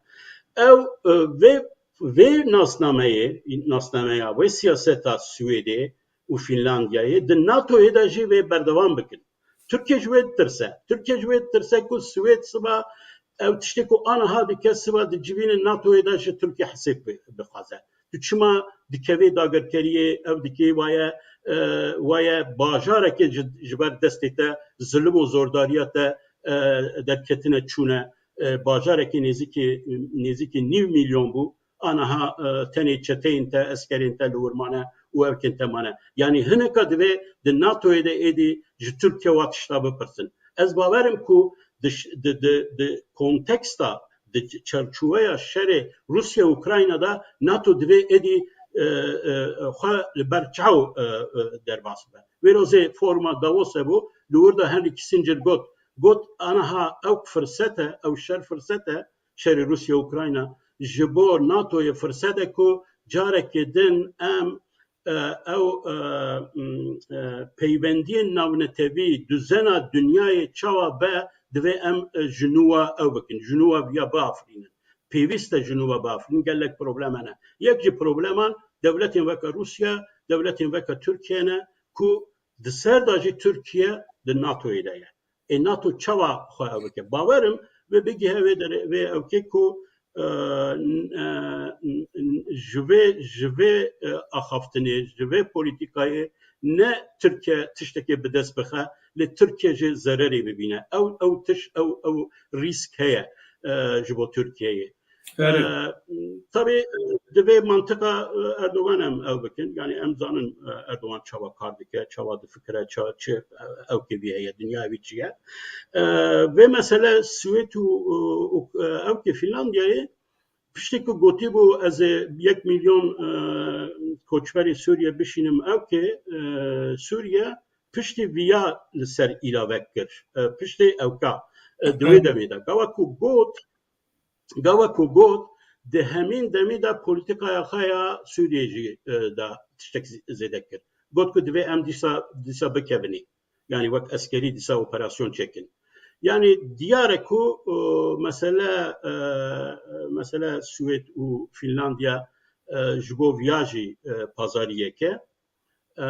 Ew, e, vê, vê nasnameyê, nasnameya wê siyaseta Swêdê û Fînlandiyayê di NATOyê de jî vê berdewam bikin. Tirkiye ji wê ditirse. Tirkiye ji wê ditirse ku Swêd siba ew tiştê ku aniha dike, siba di civînê NATOyê de ji Tirkiye hesêb bi-, bixwaze. Tu çima dikevê dagirkeriyê, ew dikê waye, e, waye bajarekê ji, ji ber destê te, zilim û zordariya te, e, derketine çûne, e, bajarekê nêzîkî, nêzîkî nîv milyon bû, aniha, e, tenê çeteyên te, eskerên te li wir mane û ewkên te mane. Yanî hineka divê di NATOyê de êdî ji Tirkiye wa tişta bipirsin. Ez bawer im ku di ş-, di, di, di konteksta, di çerçoveya şerê Rûsya-Ukrayna de NATO divê êdî, e, e, xwe li ber çaw, e, e, derbas bibe. Wê rojê foruma Davos hebû, li wir de Henry Kissinger got, got, aniha ew firset e, ew şer firset e, şerê Rûsya-Ukrayna, ji bo NATOyê firset e ku carekê din em, e, ew, e, m, e, peywendiyên navnetewî, duzena dinyayê çawa be, divê em, e, ji nû wa ew bikin, ji nû wa viya biafirînin. Pêwîst e ji nû wa biafirînin, gelek problem hene. Yek ji probleman dewletên weke Rûsya, dewletên weke Tirkiye ne ku di ser de jî Tirkiye di NATOyê de ye. Ê NATO çawa xwe ew bike? Bawer im vê bigihe vê derê, vê ewkê ku, e, n-, e, n-, n-, ji vê, ji vê, e, axaftinê, ji vê polîtîkayê ne Tirkiye tiştekê bi dest bixe, lê Tirkiye jî zererê bibîne. Ew, ew tiş, ew, ew rîsk heye, e, ji bo Tirkiyeyê. Erê. E, tabî, e, divê mantiqa, e, Erdogan em ew bikin. Yanî em zanin, e, Erdogan çawa kar dike, çawa difikire, ça-, çi, e, ewkê vî heye, dinya wî çi ye. E, vê mesele Swêd û, û, û, e, ewkê Fînlandiyayê piştî ku gotîbû ez ê yek milyon, e, koçberê Sûriye bişînim ewkê, e, Sûriye, piştî viya li ser îlavek kir. E, piştê ewka, e, di wê demê de. Gava ku got, Gava ku got, di hemîn demî de polîtîkaya xwe ya Sûriyê jî, e, da tiştek zê-, zêde kir. Got ku divê em dîsa, dîsa bikevinî. Yanî wek eskerî dîsa operasyon çekin. Yanî diyar e ku, e, mesele, e, mesele Swêd û Fînlandiya, e, ji bo viya jî, e, pazariyek e. E,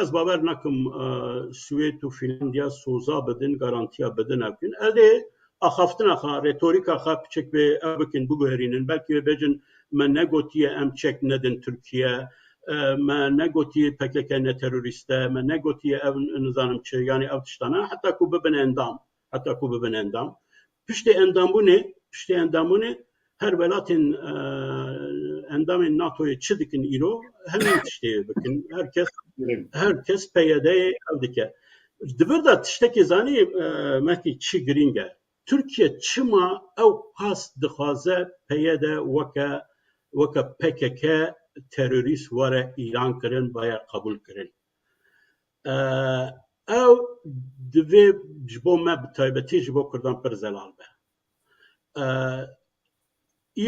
ez bawer nakim, e, Swêd û Fînlandiya soza bidin, garantiya bidin ew kin. Erê axaftina xwe, retorîka xwe piçek bê ew bikin, biguherînin. Belkî wê bêjin, me negotiye em çek nedin Tirkiye, e, me negotiye P K K ne terorîst e, me negotiye ev nizanim çi, yanî ew tiştana, heta ku bibin endam. Heta ku bibin endam. Piştê endambûnê, piştê endambûnê her welatên, e, endamên NATOyê çi dikin îro, hemî tiştê bikin. Her kes, her kes P Y D'yê ev dike. Di vir de tiştekî zanî, e, Mehdî, çi girîng e? Tirkiye çima ew qas dixwaze P Y D weke, weke P K K terorîst were îlan kirin, were qebûl kirin? E, ew divê ji bo me, bi taybetî ji bo Kurdan pir zelal be. E,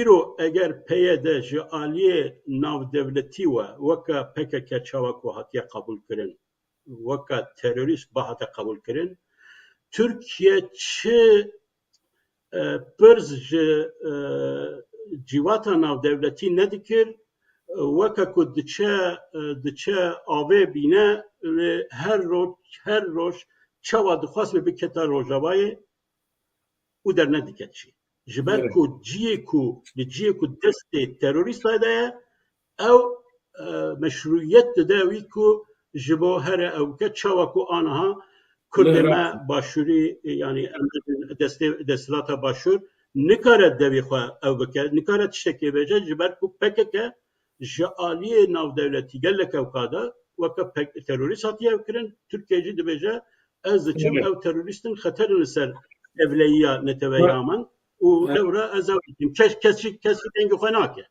îro eger P Y D ji aliyê navdewletî we weke P K K çawa ku hatiye qebûl kirin, weke terorîst bihate qebûl kirin, Tirkiye çi e, pirz ji, e, civata navdewletî nedikir, e, weke ku diçe, e, diçe avê bîne, lê her roj, her roj çawa dixwest wê biketa Rojavayê û dernediket jî. Ji ber Evet. ku ciyê ku, li ciyê ku destê terorîsta de ye, ew, e, meşrûyet dide wî ku ji bo here ew bike, çawa ku aniha Kurdê Li me Iraq. Başûrî, e, yanî em bibin destê, desthilata Başûr, nikare devê xwe ew bike, nikare tiştekê bêje, ji ber ku P K K ji aliyê navdewletî gelek ewka de weke P K K terorîst hatiye ew kirin, Tirkiye jî dibêje, ez diçim, Evet. ew terorîst in, xeter in li ser ewleyiya neteweya Evet. min û Evet. lewra ez ew dikim. Kes, kes jî, kes jî dengê xwe nake.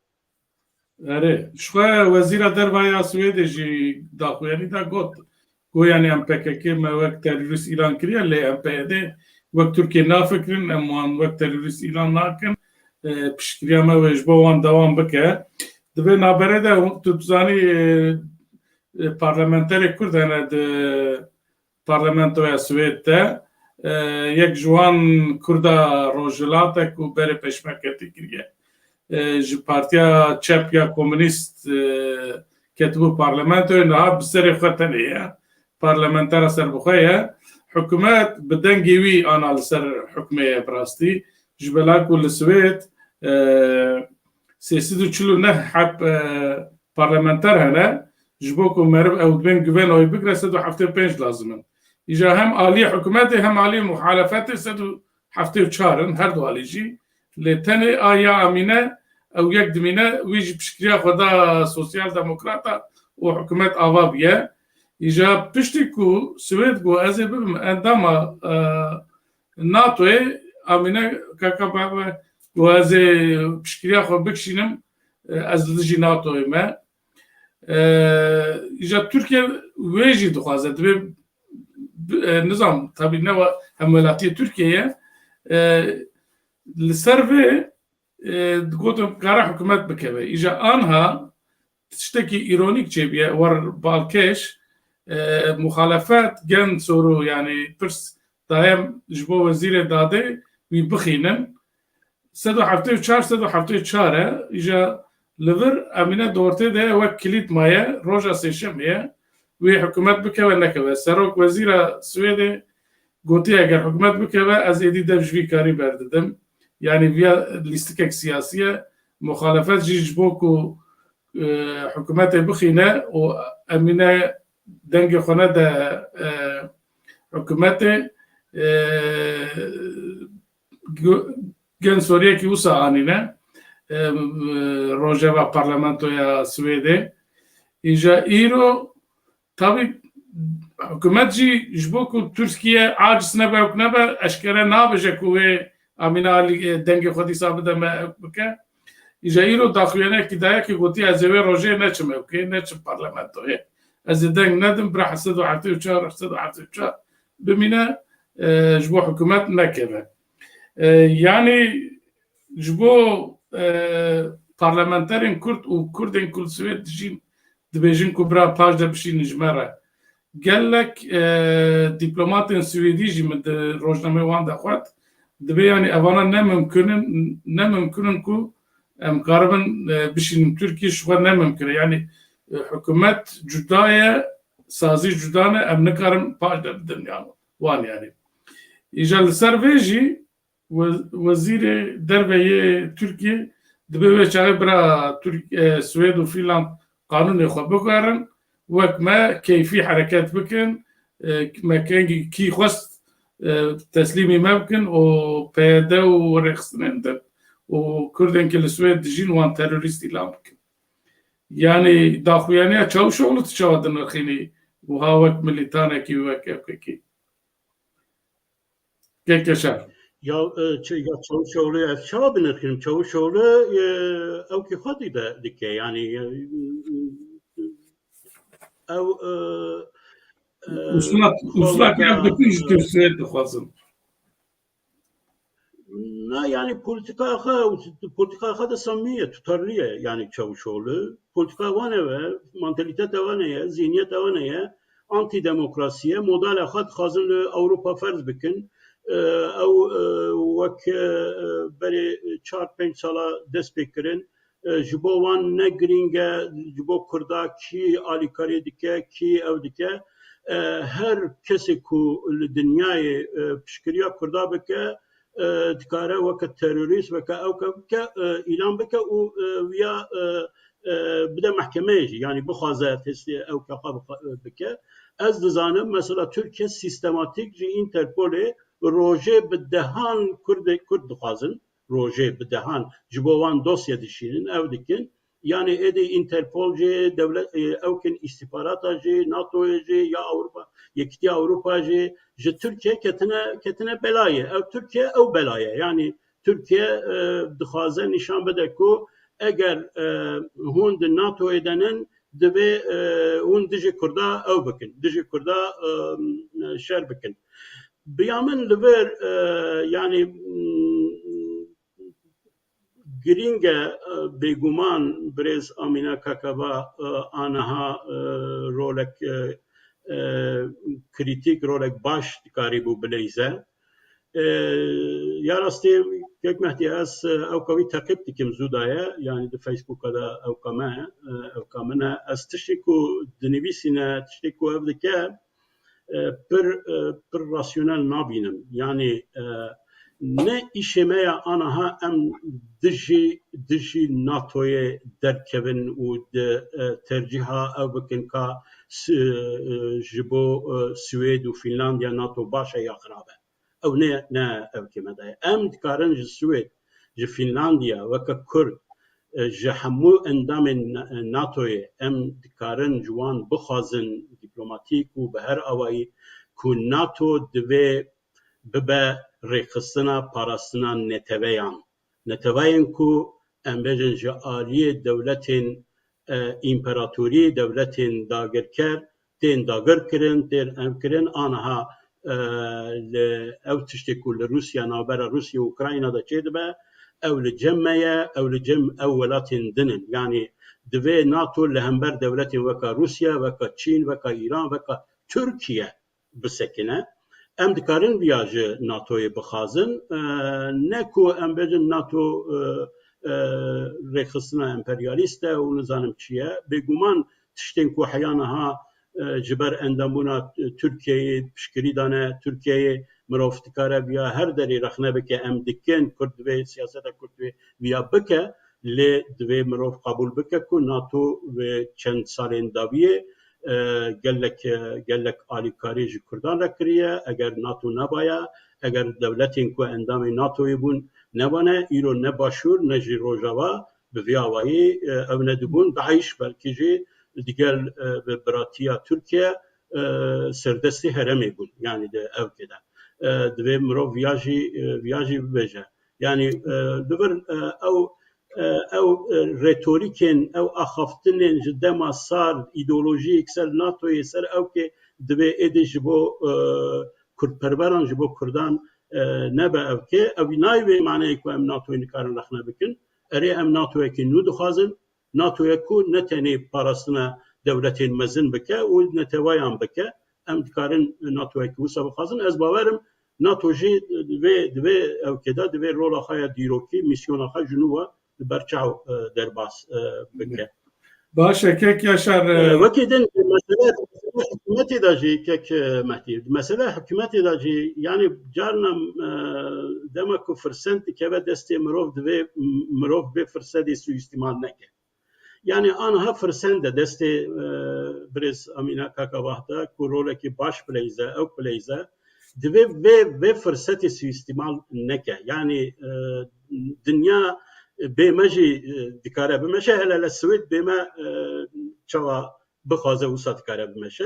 Erê, ji xwe Wezîra Derve ya Swêdê jî daxuyanî da got, ku yanî em P K K me wek terorîst îlan kiriye, lê em P Y D wek Tirkiye nafikirin, em wan wek terorîst îlan nakin. E, piştgiriya me wê ji bo wan dewam bike. Di vê navberê de tu dizanî, e, e, parlamenterê Kurd hene di parlamentoya Swêd de, e, yek ji wan Kurda Rojhilat e ku berê pêşmergetî kiriye. E, ji Partiya Çep ya Komunîst, e, ketibû parlamentoyê, niha bi serê xwe tenê ye. Parlamentera serbixwe ye. Hikûmet bi dengê wî ana li ser hikmê ye bi rastî. Ji bela ku li Swêd, e, sê sed û çil û neh heb, e, parlamenter hene, ji bo ku meriv ew dibên guvên oyê bigire, sed û heftê û pênc lazim in. Îja hem aliyê hikûmetê hem aliyê muhalefetê sed û heftê û çar in, her du alî jî. Lê tenê a ya Amîne ew yek dimîne, wî jî piştgiriya xwe da sosyal demokrata û hikûmet ava bûye. Îja piştî ku Swêd got ez ê bibim endama, e, NATOyê, Amîne Kakababa got ez ê piştgiriya xwe bikişînim, e, ez li dijî NATOyê me. E, îja Tirkiye wê jî dixwaze, dibê bi-, e, nizam, tabî ne wa hemwelatiyê Tirkiye ye. E, li ser vê, e, digotin kare hikûmet bikeve. Îja anha tiştekî îronîk çêbûye, wer balkêş, e, muxalefet, Gen Soru, yanî pirs daye ji bo wezîrê dadê wî bixînin. Sed û heftê û çar, sed û heftê û çar e. Îja li vir Emîne di ortê de wek kilît maye, roja sêşemê ye. Wê hikûmet bikeve nekeve. Serok wezîra Swêdê gotiye, eger hikûmet bikeve, ez êdî dev ji vî karî berdidim. Yanî viya lîstikek siyasî ye. Muxalefet jî ji bo ku, e, hikûmetê bixîne û Emîne dengê xwe nede, e, hikûmetê, e, gu-, Gen Soriyekî wisa anîne, e, rojeva parlamentoya Swêdê. Îja îro, tabî, hikûmet jî ji bo ku Tirkiye aciz nebe, ewk nebe, eşkere nabêje ku wê Amîne Alî, e, dengê xwe dîsa bide me, ewk bike. Îja îro daxuyaniyekî daye ki gotiye, ez ê wê rojê neçim ewkê, neçim parlamentoyê. Ez ê deng nedim, bira sed û heftê û çar, sed û heftê û çar bimîne, e, ji bo hikûmet nekeve. E, yanî ji bo, e, parlamenterên Kurd û Kurdên ku li Swêd dijîn dibêjin ku bira paş de bişînin ji me re. Gelek, e, dîplomatên Swêdî jî min di rojnameyê wan de xwet. Dibê, yanî, evana ne mimkun in, ne mimkun in ku em karibin, e, bişînin Tirkiyê, ji xwe ne mimkun e. Yanî, e, hikûmet cuda ye, sazî cuda ne, em nikarin paş de bidin, yanî, wan, yanî. Îja li ser vê jî we-, wezîrê derve yê Tirkiyê dibê wê çaxê bira Tirk-, e, Swêd û Fînland qanûnê xwe biguherin, wek me keyfî hereket bikin, e, me kengî kî xwest, e, teslîmî me bikin û P Y D û rêxistinên din û Kurdên ku li Swêd dijîn wan terorîst îlan bikin. Yanî daxuyaniya Çavuşoglu tu çawa dinirxînî wiha wek milîtanekî, wek ewkekî? Keke şer. Ya, e, ç-, ya Çavuşoglu, ez çawa binirxînim? Çavuşoglu, e, ewkî xwe dî de dike, yanî, e, ew, e, e, Uslat, xwe uslat weke, ev dikin ji e, Tirkiyê dixwazin. Na, yanî polîtîkaya xwe, polîtîkaya xwe de samî ye, tutarlî ye, yanî Çavuşoglu. Polîtîkaya wan ew e, mantalîteta wan e ye, zîhniyeta wan e ye, antîdemokrasî ye, modela xwe dixwazin li Ewropa ferz bikin. E, ew, e, wek, e, berê çar pênc sala dest pê kirin, e, ji bo wan ne girîng e, ji bo Kurda kî alîkariyê dike, kî ew dike. E, her kesê ku li dinyayê, e, piştgiriya Kurda bike, e, dikare weke terorîst, weke ewke bike, e, îlan bike û, e, viya, e, e, bide mehkemeyê jî, yanî bixwaze testê ewke xwe bixwe-, bike. Ez dizanim, mesela Tirkiye sîstematîk ji Interpolê rojê bi dehan Kurdê-, Kurd dixwazin, rojê bi dehan ji bo wan dosye dişînin, ew dikin. Yanî êdî Interpol jî, dewlet, e, ewkên îstîxbarata jî, NATOyê jî, ya Ewropa, Yekîtiya Ewropa jî ji Tirkiye ketine, ketine belayê. Ew Tirkiye ew bela ye. Yanî Tirkiye, e, dixwaze nîşan bide ku eger, e, hûn di NATOyê de nin, divê, e, hûn dijî Kurda ew bikin, dijî Kurda, e, şer bikin. Bi ya min li vir, e, yanî, mm, girîng e, e, bêguman birêz Amîne Kakaba, e, aniha, e, rolek, e, e, krîtîk, rolek baş dikarîbû bileyze. E, ya rastî, Kek Mehdî, ez, e, ewka wî teqîb dikim zû daye, yanî di Facebooka de ewka me, e, ewka min e. Ez tiştê ku dinivîsîne, tiştê ku ev dike, e, pir, e, pir rasyonel nabînim. Yanî, e, Ne îşê me ya anaha em dijî, dijî NATOyê derkevin û di, e, tercîha ew bikin ka s-, e, ji bo, e, Swêd û Fînlandiya NATO baş e ya xirab e. Ew ne, ne ew kême de ye. Em dikarin ji Swêd, ji Fînlandiya, weke Kurd, e, ji hemû endamên Na-, NATOyê em dikarin ji wan bixwazin dîplomatîk û bi her awayî ku NATO divê bibe rêxistina parastina neteweyan. Neteweyên ku em bêjin ji aliyê dewletên, e, împeratorî, dewletên dagirker tên dagir kirin, tên ev kirin, aniha, e, li ew tiştê ku li Rûsya, navbera Rûsya û Ukrayna de çêdibe, ew li cem me ye, ew li cem ew welatên din in. Yanî divê NATO li hember dewletên weka Rûsya, weka Çîn, weka Îran, weka Tirkiye bisekine. Em dikarin viya ji NATOyê bixwazin. E, ne ku em bêjin NATO, e, e, rêxistina emperyalîst e û nizanim çi ye. Bêguman tiştên ku heya niha, e, ji ber endambûna Tirkiyeyê piştgirî dane, Tirkiyeyê mirov dikare viya her derê rexne bike, em dikin, Kurd divê siyaseta Kurd divê viya bike, lê divê mirov qebûl bike ku NATO vê çend salên dawiyê, e, gelek, e, gelek alîkarî ji Kurdan re kiriye. Eger NATO nebaya, eger dewletên ku endamê NATOyê bûn nebane, îro ne Başûr ne jî Rojava bi vî awayî, e, ew nedibûn. DAIŞ belkî jî digel, e, bi biratiya Tirkiye, e, serdestê herêmê bûn. Yanî di ewkê de. E, divê mirov viya jî, e, viya jî bibêje. Yanî, e, li vir, e, ew, e, ew, e, retorîkên, ew axaftinên ji dema sar, îdeolojiyek ser NATOyê, ser ewkê divê êdî ji bo, e, kurdperweran, ji bo kurdan, e, nebe ewkê. Ew nayê vê maneyê ku em NATOyê nikarin rexne bikin. Erê, em NATOyekî nû dixwazin. NATOyek ku ne tenê parastina dewletên mezin bike û neteweyan bike. Em dikarin NATOyekî wisa bixwazin. Ez bawer im NATO jî divê, divê ewkê de divê rola xwe ya dîrokî, mîsyona xwe ji nû ve li ber çav, e, derbas, e, bike. Baş e, kek Yaşar, e, E, wekî din mesele, mesele hikûmetê de jî, kek, e, Mehdî, mesele hikûmetê de jî, yanî carna, e, dema ku firset dikeve destê mirov, divê m-, mirov vê firsetê suîstîmal neke. Yanî aniha firset de destê, e, birêz Amîna Kakabah de ku rolekî baş bileyze, ew bileyze, divê vê, vê firsetê suîstîmal neke. Yanî, e, dinya bê me jî, e, dikare bimeşe, hele hele Swêd bê me, e, çawa bixwaze wisa dikare bimeşe.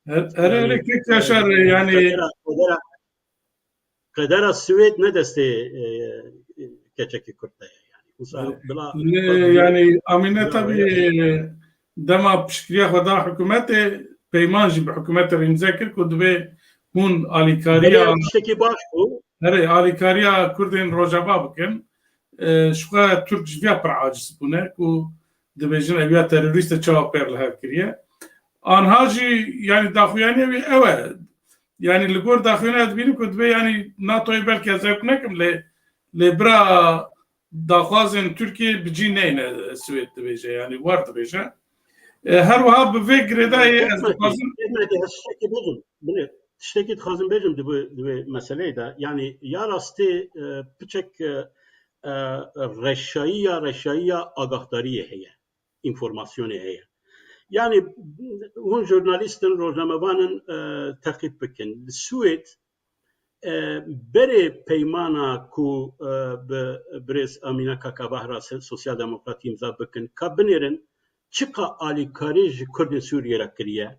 Her, her Yanî, öyle kek e, Yaşar, yanî qedera, qedera, qedera Swêd ne destê, e, keçekî Kurd de ye. Yanî, wisa bila Lê, yanî, Amîne Ya, tabii, ya. e, dema piştgiriya xwe da hikûmetê, peyman jî bi hikûmetê re îmze kir ku divê hûn alîkariya Belê, tiştekî baş bû. Herê, alîkariya Kurdên Rojava bikin. E, ji xwe Tirk ji viya pir aciz bûne ku dibêjin eviya terorîst e, çawa pêr li hev kiriye. Anha jî, yanî, daxuyaniya wî ew e. Yanî, li gor daxuyaniya dibînim ku dibê, yanî, NATOyê belkî ez hewk nekim, lê, lê bira daxwazên Tirkiyê bi cî neyne, Swêd dibêje, yanî, wer dibêje. E, her wiha bi vê girêdayî ez dixwazim. Tiştekî bêjim. Bilê, tiştekî dixwazim bêjim di vê, di vê meseleyê de. Yanî ya rastî, e, piçek, e, e, reşayiya, reşayiya agahdariyê heye, înformasyonê heye. Yanî hûn jurnalîst in, rojnamevan in, e, teqîb bikin. Li Swêd, e, berê peymana ku, e, bi birêz Amîna Kakabah re se-, Sosyal Demokrat îmza bikin, ka binêrin çiqa alîkarî ji Kurdên Sûriyê re kiriye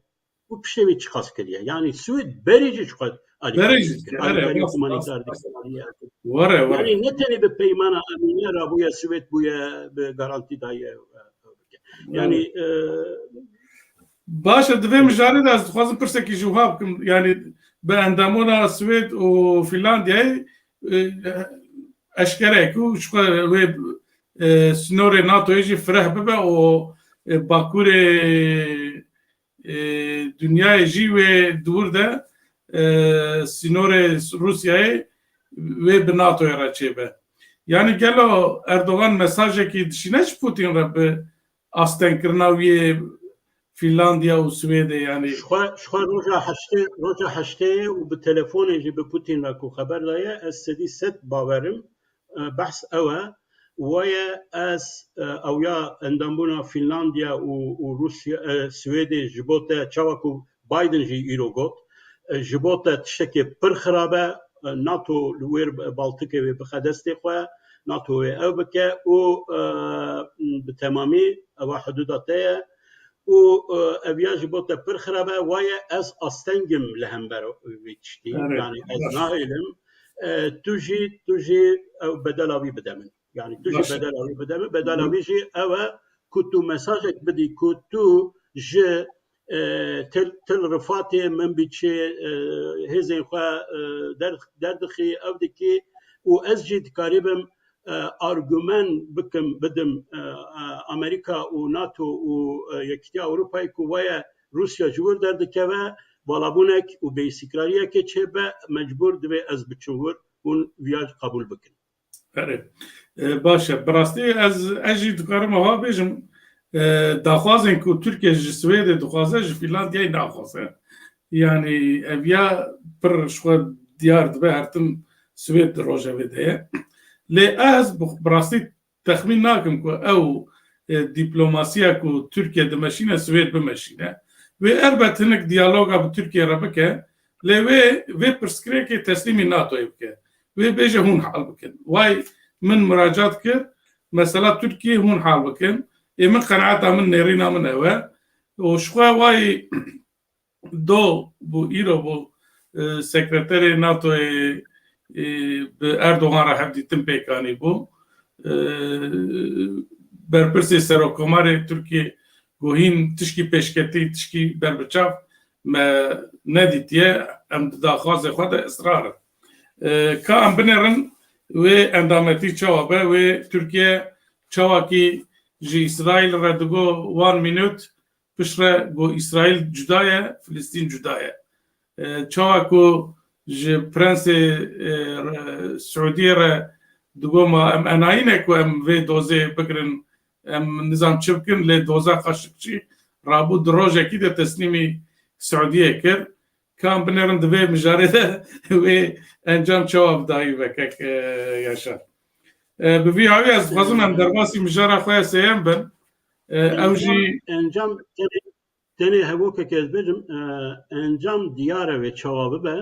û piştê wî çiqas kiriye. Yanî Swêd berê jî çiqas alîkarî Berê jî, kiriye. Erê, Alîkarî rast, humanîtar rast, rast. Dikiriye. Were, were. Yanî ne tenê bi peymana Amîne re bûye, Swêd bûye, bi garantî daye, e, bike. Yanî, e, Baş e, di vê mijarê de ez dixwazim pirsekî ji wiha bikim. Yanî bi endamona Swêd û Fînlandiyayê, e, eşkere ye ku ji xwe wê, e, sînorê NATOyê jî fireh bibe û, e, bakurê, e, dinyayê jî wê dûr de, e, sînorê Rûsyayê wê bi NATOyê re çêbe. Yanî gelo Erdogan mesajekî dişîne ji Putin re bi astengkirina wî yê Fînlandya û Swêdê, yanî. Ji xwe, ji xwe roja heştê, roja heştê û bi telefonê jî bi Putin re ku xeber daye, ez sedî sed bawerim. E, behs ew e. Waye ez, e, ew ya endambûna Fînlandya û, û Rûsya, e, Swêdê ji bo te, çawa ku Biden jî îro got, e, ji bo te tiştekê pir xirab e, e, NATO li wêr Baltikê wê bixe destê xwe, NATO wê ew bike û, e, bi temamî ewa hidûda te ye. Û, e, ev ya ji bo te pir xirab e, waye ez astengim li hember vî tiştî. Erê, yanî ez baş. Nahêlim, e, tu jî, tu jî ew bedela wî bide min. Yanî tu jî, baş e, bedela wî bide min. Bedela, hı, wî jî ew e ku tu mesajek bidî ku tu ji, e, til, til rifatê min bî çê, e, hêzên xwe, e, der, derdixî, ew dikî û ez jî dikarîbim, e, argument bikim, bidim, e, e, Amerîka û NATO û, e, Yekîtiya Ewropayê ku waye Rûsya ji wir derdikeve, valabûnek û bêîstikrariyekê çêbe, mecbûr divê ez biçim wir, hûn viya qebûl bikin. Erê. E, baş e. Bi rastî ez, ez jî dikarim ava bêjim, e, daxwazên ku Tirkiye ji Swêdê dixwaze, ji Fînlandiyayê naxwaze. Yanî ev ya pir ji xwe diyar dibe, her tim Swêd di rojevê de ye. Lê ez bi, bi rastî texmîn nakim ku ew, e, diplomasiya ku Tirkiye dimeşîne, Swêd bimeşîne. Wê elbet hinek diyaloga bi Tirkiye re bike, lê wê vê pirsgirêkê teslîmî NATOyê bike. Wê bêje hûn hal bikin. Way min muracat kir, mesela Tirkiye hûn hal bikin. Ê min qenaeta min, nêrîna min ew e. Û ji xwe way do bû, îro bû, e, sekreterê NATOyê, e, bi Erdogan re hevdîtin pêk anî bû. E, berpirsê Serokkomarê Tirkiyê got hîn tişkî pêşketî, tişkî berbiçav me nedîtiye, em di daxwazê xwe de israr in. E, ka em binêrin wê endametî çawa be, wê Tirkiye çawakî ji Îsraîl re digo one minute, piştre got Îsraîl cuda ye, Filistîn cuda ye. E, çawa ku ji prensê, e, re, Siûdiyê re digot ma em enaî ne ku em vê dozê bigirin, em nizam çi bikin, lê doza Xaşikçî rabû di rojekî de teslîmî Siûdiyê kir. Ka em binêrin di vê mijarê de wê encam çawa bi dayî be, kek, e, Yaşar. E, bi vî hawî ez dixwazim em derbasî mijara xwe ya sêyem bin. E, ew jî encam, encam tenê, tenê hevokek ez bêjim, e, encam diyar e wê çawa bibe.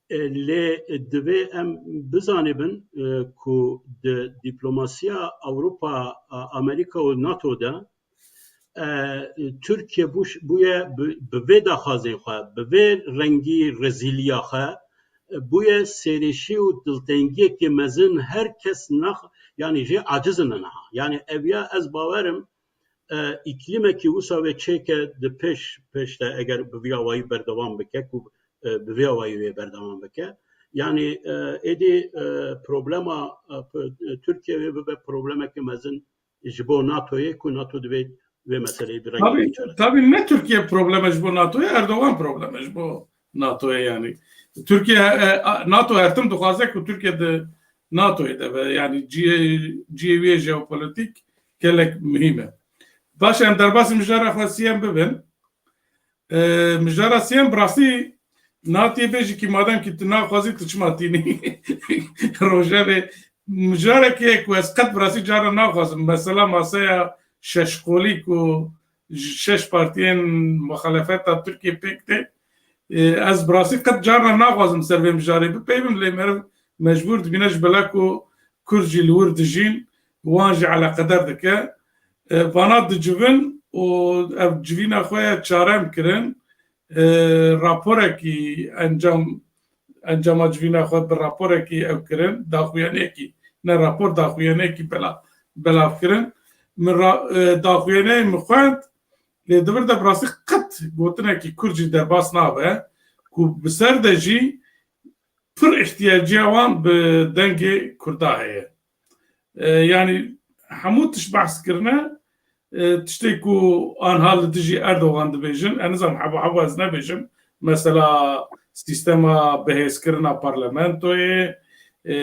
E, lê divê em bizanibin, e, ku di diplomasiya Ewropa, a, Amerîka û NATO de, e, Tirkiye bûş-, bûye bi, bi vê daxwazên xwe, bi vê rengî rezîliya xwe, e, bûye sêrişî û diltengiyekê mezin, her kes nax-, yanî jê aciz in niha. Yanî ev ya ez bawerim, e, îklîmekî wisa wê çêke di pêş, pêş de eger bi vî awayî berdewam bike, ku, e, bi vî awayî wê berdewam bike. Yanî, e, êdî, e, problema, e, p-, Tirkiye wê bibe problemeke mezin ji bo NATOyê, ku NATO divê vê meseleyê bi rengî Tabî, çaresi. Tabî ne Tirkiye probleme ji bo NATOyê, Erdogan probleme ji bo NATOyê yanî. Tirkiye, e, a, NATO her tim dixwaze ku Tirkiye di NATOyê de be, yanî cihê, cihê wê jeopolitîk gelek muhîm e. Baş e, em derbasî mijara xwe siyem bibin. E, mijara siyem bi rastî Natiyê bêjî kî madem kî tu naxwazî, tu çima tînî? Rojevê mijarekê ye ku ez qet bi rastî cara naxwazim. Mesela maseya şeşqolî ku ji şeş partiyên muxalefeta Tirkiyê pêk tê. E, ez bi rastî qet cara naxwazim ser vê mijarê bipeyvim, lê meriv mecbûr dibîne ji bela ku Kurd jî li wir dijîn, wan jî eleqeder dike. E, vana dicivin û ev civîna xwe ye çarem kirin. E, raporekî encam, encama civîna xwe bi raporekî ew kirin, daxuyaniyekî, ne rapor, daxuyaniyekî bela-, belav kirin. Min ra-, e, daxuyaniyê min xwend, lê di vir de bi rastî qet gotinekî Kurd jî derbas nabe, ku bi ser de jî pir îhtiyacîya wan bi dengê Kurda heye. E, yanî hemû tişt behs kirine, e, tiştê ku anha li dijî Erdogan dibêjin, ez nizam heba heba ez nebêjim. Mesela sîstema bihêzkirina parlamentoyê, e,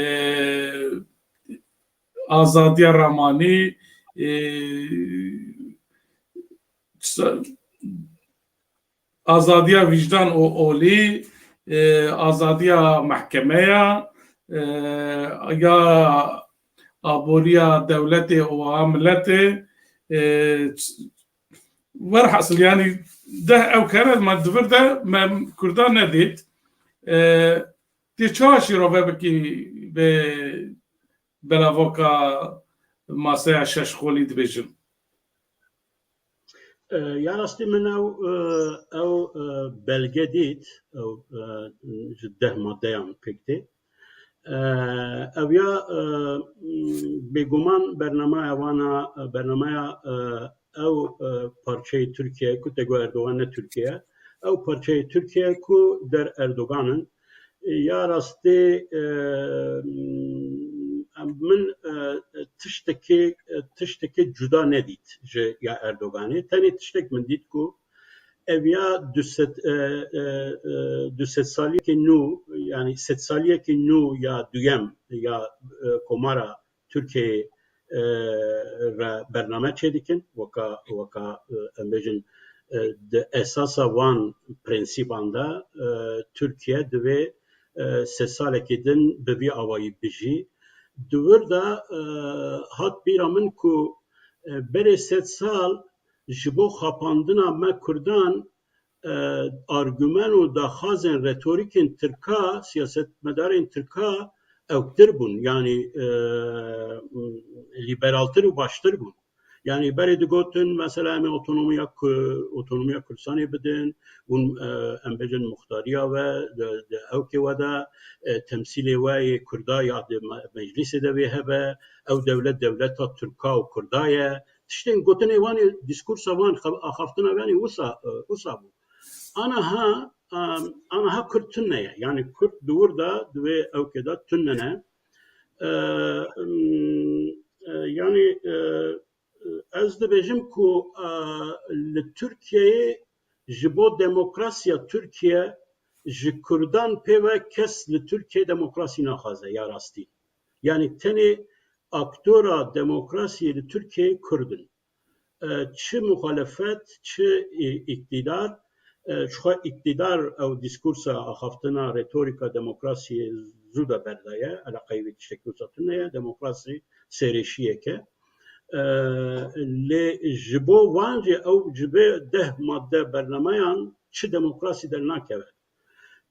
azadiya ramanî, e, sa-, azadiya wijdan û olî, e, azadiya mehkemeya, e, ya aboriya dewletê û a miletê, e, ç-, werhasil, yanî deh ew kere me di vir de me Kurdan nedît. E, tê çawa şîrove bikî vê belavoka maseya şeş qolî dibêjin? E, ya rastî min ew, e, ew, e, belge dît, ew, e, ji deh maddeyan pêk tê. E, ew ya, e, bêguman bernameya wana, bernameya, e, ew, e, parçeyê Tirkiye ku te got Erdogan ne Tirkiye, ew parçeyê Tirkiye ku der Erdogan in. Ya rastî, e, min, e, tiştekê, tiştekê cuda nedît ji ya Erdoganê. Tenê tiştek min dît ku ev ya du sed, e, e, e, du sed saliyekî nû, yanî sed saliyekî nû ya duyem ya, e, Komara Tirkiyeyê, e, re bername çêdikin. Weka, weka, e, em bêjin, e, di esasa van prensîpan de, e, Tirkiye divê, e, sed salekî din bi vî awayî bijî. Di wir de, e, hat bîra min ku, e, berê sed sal ji bo xapandina me Kurdan, e, argumen û daxwazên retorîkên Tirka, siyasetmedarên Tirka ewktir bûn, yanî, e, lîberaltir û baştir bûn. Yanî berê digotin, mesela, em ê otonomiya Ku-, otonomiya Kurdistanê bidin, hûn, e, em bêjin muxtariya we, di, di ewkê we de, e, temsîlê we yê Kurda ya di me-, meclîsê de wê hebe, ew dewlet dewleta Tirka û Kurda ye. Tiştên gotinê wan ê, dîskursa wan, xev-, axaftina wan ê wisa, e, wisa bû. Aniha, em, aniha Kurd tune ye. Yanî Kurd di wir de, di wê ewkê de tune ne. E, em, e, yanî, e, ez dibêjim ku, e, li Tirkiyeyê ji bo demokrasiya Tirkiye ji Kurdan pê ve kes li Tirkiye demokrasî naxwaze ya rastî. Yanî tenê aktora demokrasiyê li Tirkiyeyê Kurd in. E, çi muxalefet, çi î-, îktîdar, e, jixwe îktîdar ew dîskursa axaftina retorîka demokrasiyê zû de berdaye, eleqeyê wî tiştekî wisa tune ye, demokrasî sêreşiyek e. E, lê ji bo wan jî ew ji vê deh madde bernameyan çi demokrasî dernakeve.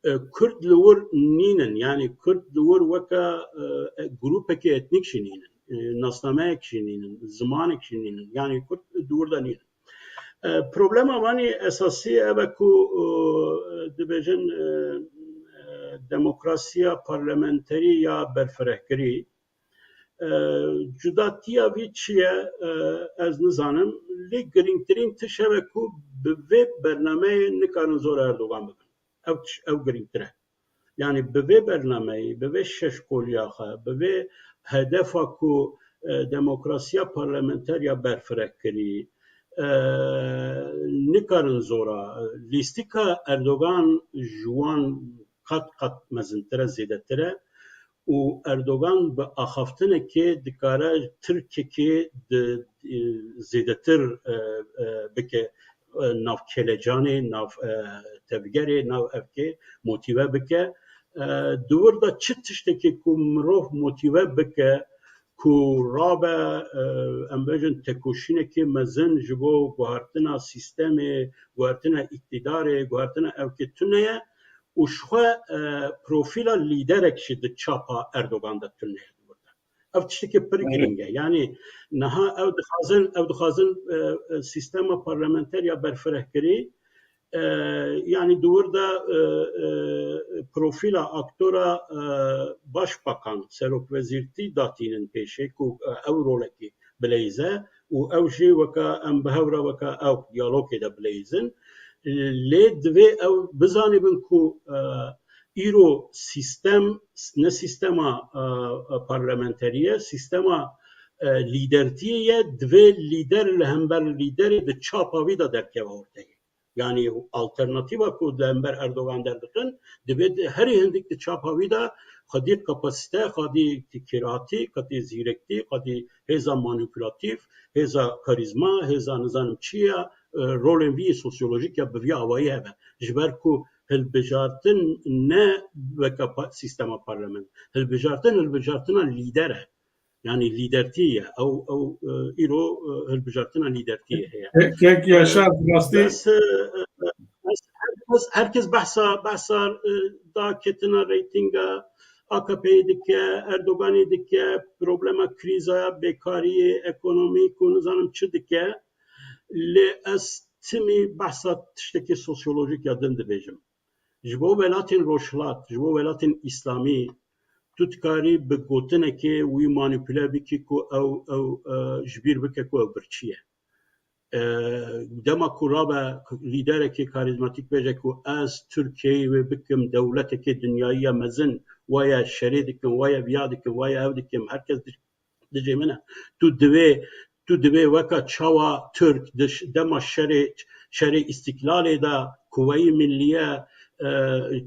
E, Kurd li wir nînin, yanî Kurd li wir weke, e, e, grûpekî etnîk jî nînin, e, nasnameyek jî nînin, zimanek jî nînin, yanî Kurd di wir de nînin. E, problema wanî esasî ev e ku, e, dibêjin, e, e, demokrasiya parlamenterî ya berfirehkirî, e, cudatiya vî çi ye, e, ez nizanim. Lê girîngtirîn tişt ev e ku bi vê bernameyê nikarin zora Erdogan bibin. Ew tiş-, ew girîngtir e. Yanî bi vê bernameyê, bi vê şeş qoliya xwe, bi vê hedefa ku, e, demokrasiya parlamenter ya berfireh kirî, e, nikarin zora. Lîstika Erdogan ji wan qet qet mezintir e, zêdetir e. Û Erdogan bi axaftinekê dikare Tirkekê di, e, zêdetir, e, e, bike, e, nav kelecanê, nav, e, tevgerê, nav evkê motîve bike. E, di wir de çi tiştekê ku mirov motîve bike, ku rabe, e, em bêjin tekoşînekê mezin ji bo guhertina sîstemê, guhertina îktîdarê, guhertina evkê tune ye û jixwe, e, profîla lîderek jî di çapa Erdogan de tune ye di wir de. Ev tiştekî pir girîng e. Yanî niha ew dixwazin, ew dixwazin, e, e, sîstema parlamenter ya berfirehkirî, e, yanî di wir de, e, e, profîla aktora, e, başbakan, serokwezîrtî datînin pêşê ku, e, ew rolekî bileyze û ew jî weke em bi hev re weke ew diyalogê de bileyzin. Lê divê ew bizanibin ku, e, îro sîstem ne sîstema, e, e, parlamenterî ye, sîstema, e, lîdertiyê ye, divê lîder li hember lîderê di çapa wî de derkeve orteyê. Yanî alternatîfa ku li hember Erdogan derdixin, divê di, herî hindik di çapa wî de xwedî kapasîte, xwedî kêrhatî, xwedî zîrektî, xwedî hêza manîpulatîf, hêza karîzma, hêza nizanim çi ye, e, rolên vî sosyolojîk ya bi vî awayî hebe. Ji ber ku hilbijartin ne weke pa-, sîstema parlament. Hilbijartin, hilbijartina lîder e. Yanî lîdertî ye. Ew, ew, e, îro, e, hilbijartina lîdertî heye. Kek Yaşar, rastî. Bes, e, e, bes, herkes, herkes behsa, behsa, e, daketina reytinga A K P'yê dike, Erdoganê dike, problema krîza, bêkariyê, ekonomîk û nizanim çi dike. Lê ez timî behsa tiştekî sosyolojîk ya din dibêjim. Ji bo welatên rojhilat, ji bo welatên îslamî, tu dikarî bi gotinekê wî manîpule bikî ku ew, ew, e, ji bîr bike ku ew birçî ye. E, dema ku rabe lîderekî karîzmatîk bêje ku ez Tirkiyeyê wê bikim dewletekê dinyayî ya mezin, waya şerê dikim, waya viya dikim, waya ev dikim, herkes di-, dijê min e. Tu divê, tu divê weka çawa Tirk di ş-, dema şerê, şerê îstîklalê de kuweyî milliye, e,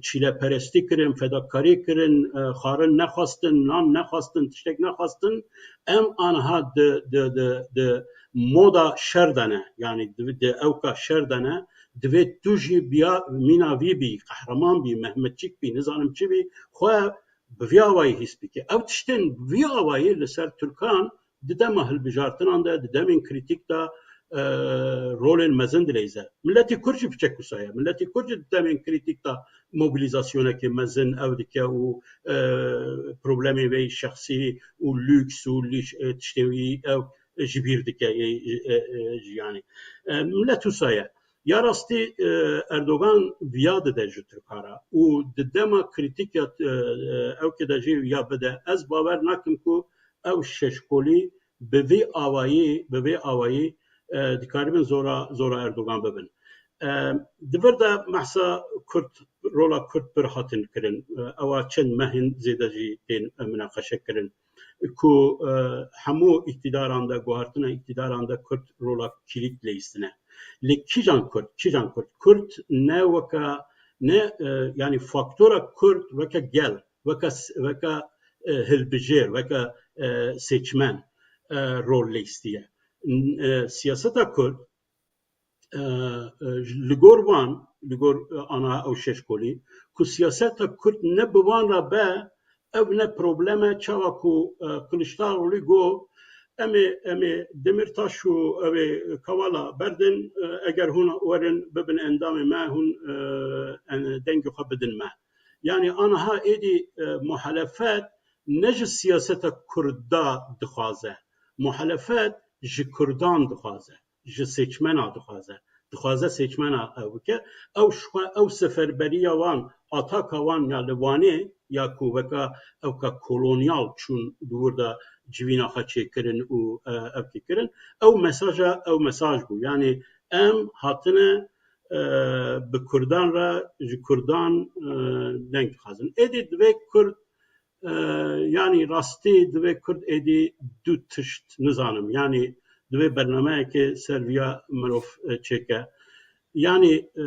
çîleperestî kirin, fedakarî kirin, e, xwarin nexwestin, nan nexwestin, tiştek nexwestin. Em aniha di, di, di, di moda şer de ne, yanî di, di ewka şer de ne, divê tu jî biya mîna vî bî, qehreman bî, Mehmetçîk bî, nizanim çi bî, xwe bi vî awayî hîs bike. Ew tiştên bi vî awayî li ser Tirkan di dema hilbijartinan de, di demên krîtîk de, e, rolên mezin dileyze. Miletî Kurd jî piçek wisa ye. Miletî Kurd jî di demên krîtîk de mobilîzasyonekê mezin ew dike û, e, problemê wê şexsî û lûks û lîş-, e, tiştên wî ew ji bîr dike, e, e, e, jiyanê. E, milet wisa ye. Ya rastî, e, Erdogan viya dide ji Tirka re û di dema krîtîk ya, e, e, ewkê de jî viya bide. Ez bawer nakim ku ew şeşkolî bi vî awayî, bi vî awayî, e, dikaribin zora, zora Erdogan bibin. E, di vir de behsa Kurd, rola Kurd pir hatin kirin. E, ewa çend mehên zêde jî tên, e, minaqeşe kirin. Ku, e, hemû îktidaran de, guhartina îktidaran de Kurd rola kilît leyîstine. Lê kîjan Kurd, kîjan Kurd? Kurd ne weka, ne, e, yanî faktora Kurd weke gel, weke s-, weke, e, hilbijêr, weke, e, seçmen, e, rol leyîstiye. N-, e, siyaseta Kurd, e, e, li gor van, li gor, e, ana ew şeşkolî, ku siyaseta Kurd ne bi van re be, ev ne problem e, çawa ku, e, Kiliçdaroglu got, em ê, em ê Demirtaş û ew ê Kavala berdin, e, eger hûn werin bibin endamê me, hûn, e, en-, dengê xwe bidin me. Yanî aniha êdî, e, muhalefet ne ji siyaseta Kurda dixwaze. Muhalefet ji Kurdan dixwaze. Ji seçmena dixwaze. Dixwaze seçmena ew bike. Ew ji xwe, ew seferberiya wan, ataka wan ya li Wanê, ya ku weka ewka kolonyal çûn di wir de civîna xwe çêkirin û, e, ewkê kirin. Ew mesaja, ew mesaj bû. Yanî em hatine, e, bi Kurdan re, ji Kurdan, e, deng dixwazin. Êdî divê Kurd, e, yanî rastî divê Kurd êdî du tişt nizanim. Yanî divê bernameyekê ser viya mirov, e, çêke. Yanî, e,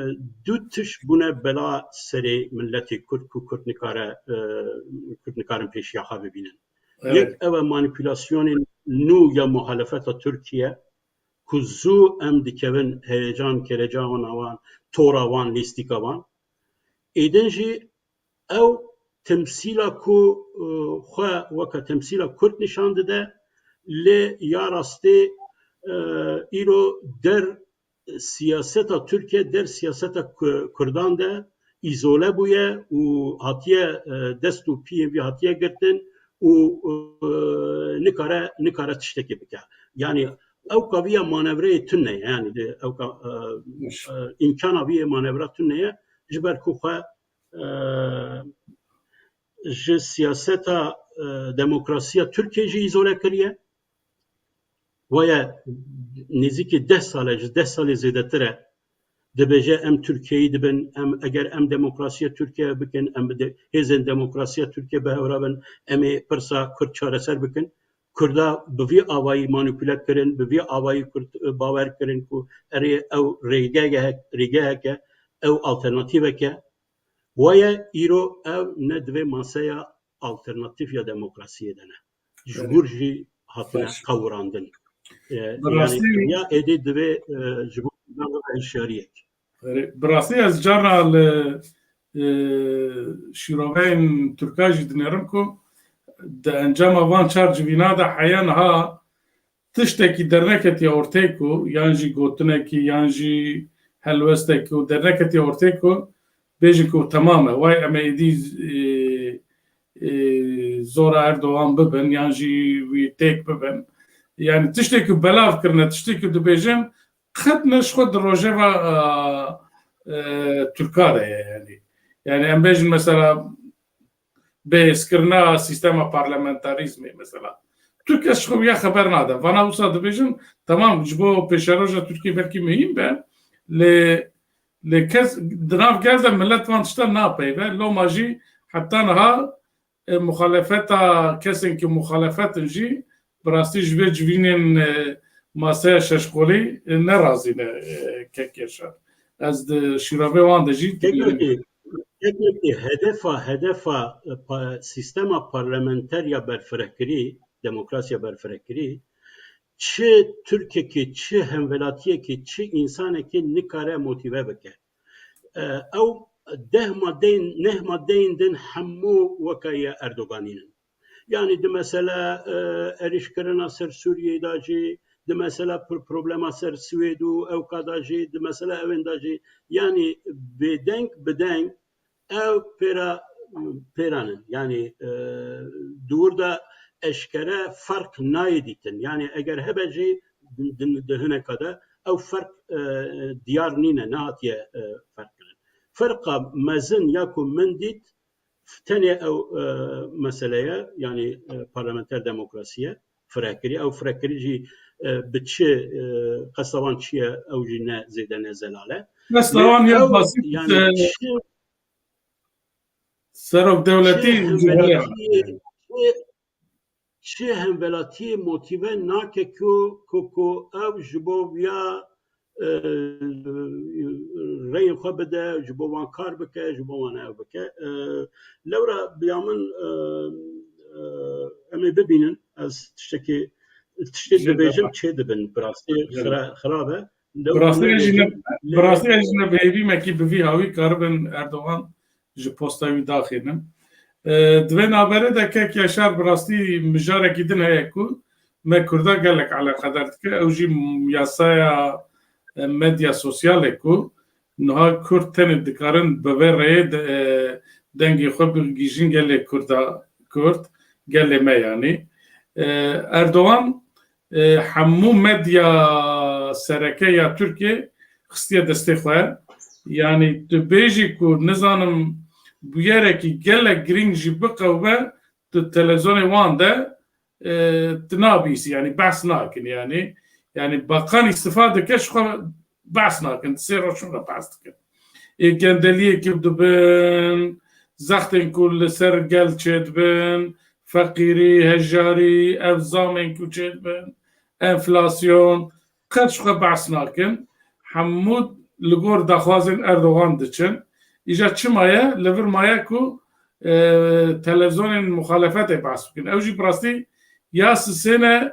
du tişt bûne bela serê miletê Kurd ku Kurd nikare, e, Kurd nikarin pêşiya xwe bibînin. Evet. Yek ew e manîpulasyonên nû ya muhalefeta Tirkiye ku zû em dikevin heyecan, kereca wan, tora wan, lîstika wan. Êdin jî ew temsîla ku, e, xwe weke temsîla Kurd nîşan dide, lê ya rastê, e, îro der siyaseta Tirkiye, der siyaseta Ku-, Kurdan de îzole bûye û hatiye, e, dest û piyên vî hatiye girtin û, e, nikare, nikare tiştekê bike. Yanî ewka vî ya manevreyê tune ye, yanî de ewka, e, e, îmkana vî yê manevra tune ye, ji ber ku xwe, e, ji siyaseta, e, demokrasiya Tirkiyê jî îzole kiriye. Waya nêzîkî deh sal e, ji deh salê zêdetir e. Dibêje em Tirkiyeyî dibin, em, eger em demokrasiya Tirkiye bikin, em bi de-, hêzên demokrasiya Tirkiye bi hev re bin, em ê pirsa Kurd çareser bikin. Kurda bi vî awayî manîpule kirin, bi vî awayî Kurd, e, bawer kirin ku erê ew rêgehek, rêgehek e, ew alternatîvek e. Waya îro ew ne di vê maseya alternatîf ya demokrasiyê de ne. Ji Evet. wir jî hatine Baş. qewirandin. E, Bi yanî rastî ya êdî divê, e, ji bo Hişyariyek. Erê, bi rastî ez carna li, e, şîroveyên Tirka jî dinêrim ku di encama van çar civîna de heya niha tiştekî derneketiye ortê ku yan jî gotinekî yan jî helwestekî û derneketiye ortê ku bêjin ku temam e, way em ê êdî, e, e, zora Erdogan bibin yan jî wî têk bibin. Yani tiştekî belav kirine, tiştekî dibêjin, qet ne ji xwe di rojeva, e, e, Tirka de ye yani. Yani em bêjin mesela bihêzkirina sîstema parlamentarîzmê mesela. Tu kes ji xwe ya xeber nade. Vana wisa dibêjin, temam, ji bo pêşeroja Tirkiyê belkî muhîm be, lê, lê kes di nav gel de millet van tiştan napeyve. Loma jî heta niha, e, muxalefeta kesên ki muxalefet in jî bi rastî ji vê civînên, e, maseya şeşqolî, e, ne razî ne, e, kek Yaşar. Ez di şîrovê wan de jî dibînim. Kekekî, kekekî hedefa, hedefa, e, pa-, sîstema parlamenterya berfirehkirî, demokrasiya berfirehkirî, çi Tirkekî, çi hemwelatiyekî, çi însanekî nikare motîve bike. E, ew deh madeyên, neh madeyên din hemû weke ye Erdoganîn in. Yani di mesela, e, êrîşkirina ser Sûriyeyê de jî, di mesela pro-, problema ser Swêd û ewka de jî, di mesela ewên de jî, yani bêdeng bideng ew pêra, pêran in. Yani, e, di wir de eşkere ferq nayê dîtin. Yani eger hebe jî di, di, di hineka de ew ferq, e, diyar nîne, nehatiye, e, ferq kirin. Ferqa mezin ya ku min dît, tenê ew, e, mesele ye, yani, e, parlamenter demokrasî ye, firehkirî. Ew firehkirî jî, e, bi çi, e, qesta wan çi ye, ew jî ne zêde ne zelal e. Qesta wan ya basit, yani, e, çi, serok dewletî çi hemwelatiyê, çi, çi hemwelatiyê motîve nake ku, ku, ku ew ji bo viya, e, reyên xwe bide, ji bo wan kar bike, ji bo wan ew bike. E, lewra bi ya min, e, e, em ê bibînin, ez tiştekî, tiştê dibêjim çê dibin, bi rastî xira-, xirab e. Bi rastî ez jî ne, bi rastî ez jî ne bi hêvî me kî bi vî hawî karibin Erdogan ji posta wî daxînin. E, di vê navberê de kek Yaşar bi rastî mijarekî din heye ku me Kurda gelek eleqedar dike. Ew jî yasaya, e, medya sosyalê ku niha Kurd tenê dikarin bi vê rêyê de, e, dengê xwe bigihîjin gelê Kurda, Kurd, gelê me yanî. E, Erdogan, e, hemû medya sereke ya Tirkiyê xistiye destê xwe. Yanî tu bêjî ku nizanim bûyerekî gelek girîng jî biqewime, tu televizyonê wan de, e, tu nabîsî, yanî behs nakin, yanî, yanî bakan îstifa dike, ji xwe behs nakin, sê roj re behs dikin. Ê gendeliyê ki dibin, zextên ku li ser gel çêdibin, feqîrî, hejarî, ev zamên ku çêdibin, enflasyon, qet ji xwe behs nakin. Hemû li gor daxwazên Erdogan diçin. Îja çima ye? Li vir maye ku, e, televizyonên muxalefetê behs bikin. Ew jî bi rastî ya sisê ne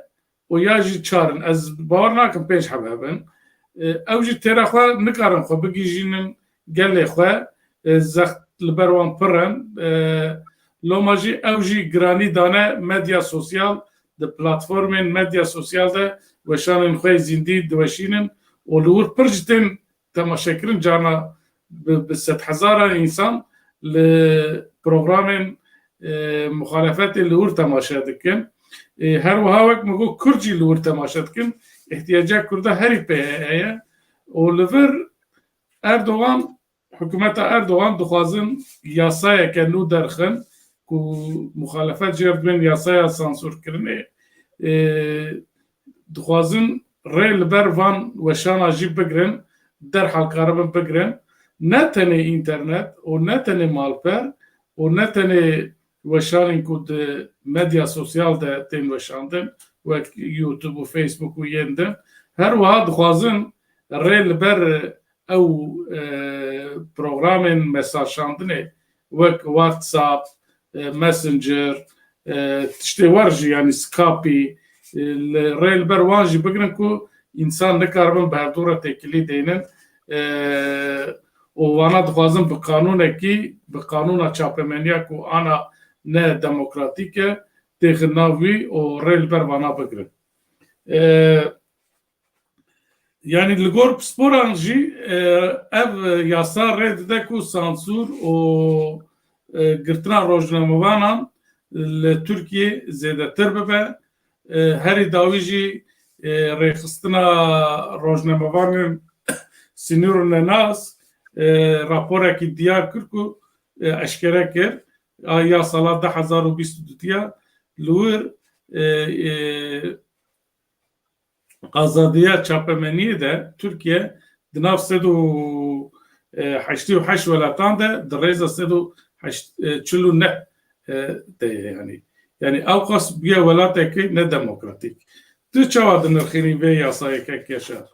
û ya jî çar in. Ez bawer nakim pênc heb hebin. E, ew jî têra xwe nikarin xwe bigihîjînin gelê xwe. E, zext li ber wan pir in. E, loma jî ew jî giranî dane medya sosyal, di platformên medya sosyal de weşanên xwe yê zîndî diweşînin û li wir pir jî tên temaşekirin, carna bi, bi sedhezaran însan li programên, e, muxalefetê li wir temaşe dikin. E, her wiha wek min got, Kurd jî li wir temaşe dikin. Îhtiyaca Kurda herî pê heye û li vir Erdogan, hikûmeta Erdogan dixwazin yasayeke nû derxin ku muxalefet jê re dibên yasaya sansûrkirinê. E, dixwazin rê li ber van weşana jî bigrin, derhal karibin bigrin. Ne tenê înternet û ne tenê malper û ne tenê weşanên ku di medya sosyal de tên weşandin, wek YouTube û Facebook û yên din. Her wiha dixwazin rê li ber ew, e, programên mesajşandinê wek WhatsApp, e, Messenger, e, tiştê wer jî, yanî Skype, e, li, rê li ber wan jî bigrin ku însan nikaribin bi hevdû re têkilî deynin. E, û wana dixwazin bi qanûnekî, bi qanûna çapemeniya ku ana ne demokratîk e, têxin nav wî û rê li ber vana bigirin. E, Yanî li gor pisporan jî, e, ev yasa rê dide ku sansûr û, e, girtina rojnamevanan li Tirkiyê zêdetir bibe. E, herî dawî jî, e, rêxistina rojnamevanên Sînorên Nenas, e, raporekî diyar kir ku, e, eşkere kir, a ya sala du hezar û bîst û du ya li wir, e, e, azadiya çapemeniyê de Tirkiye di nav sed û heştê û heşt welatan de di rêza sed û çil û neh de ye, yanî. Yanî ew qas bûye welatekî nedemokratîk. Tu çawa dinirxînî vê yasayê, kek Yaşar?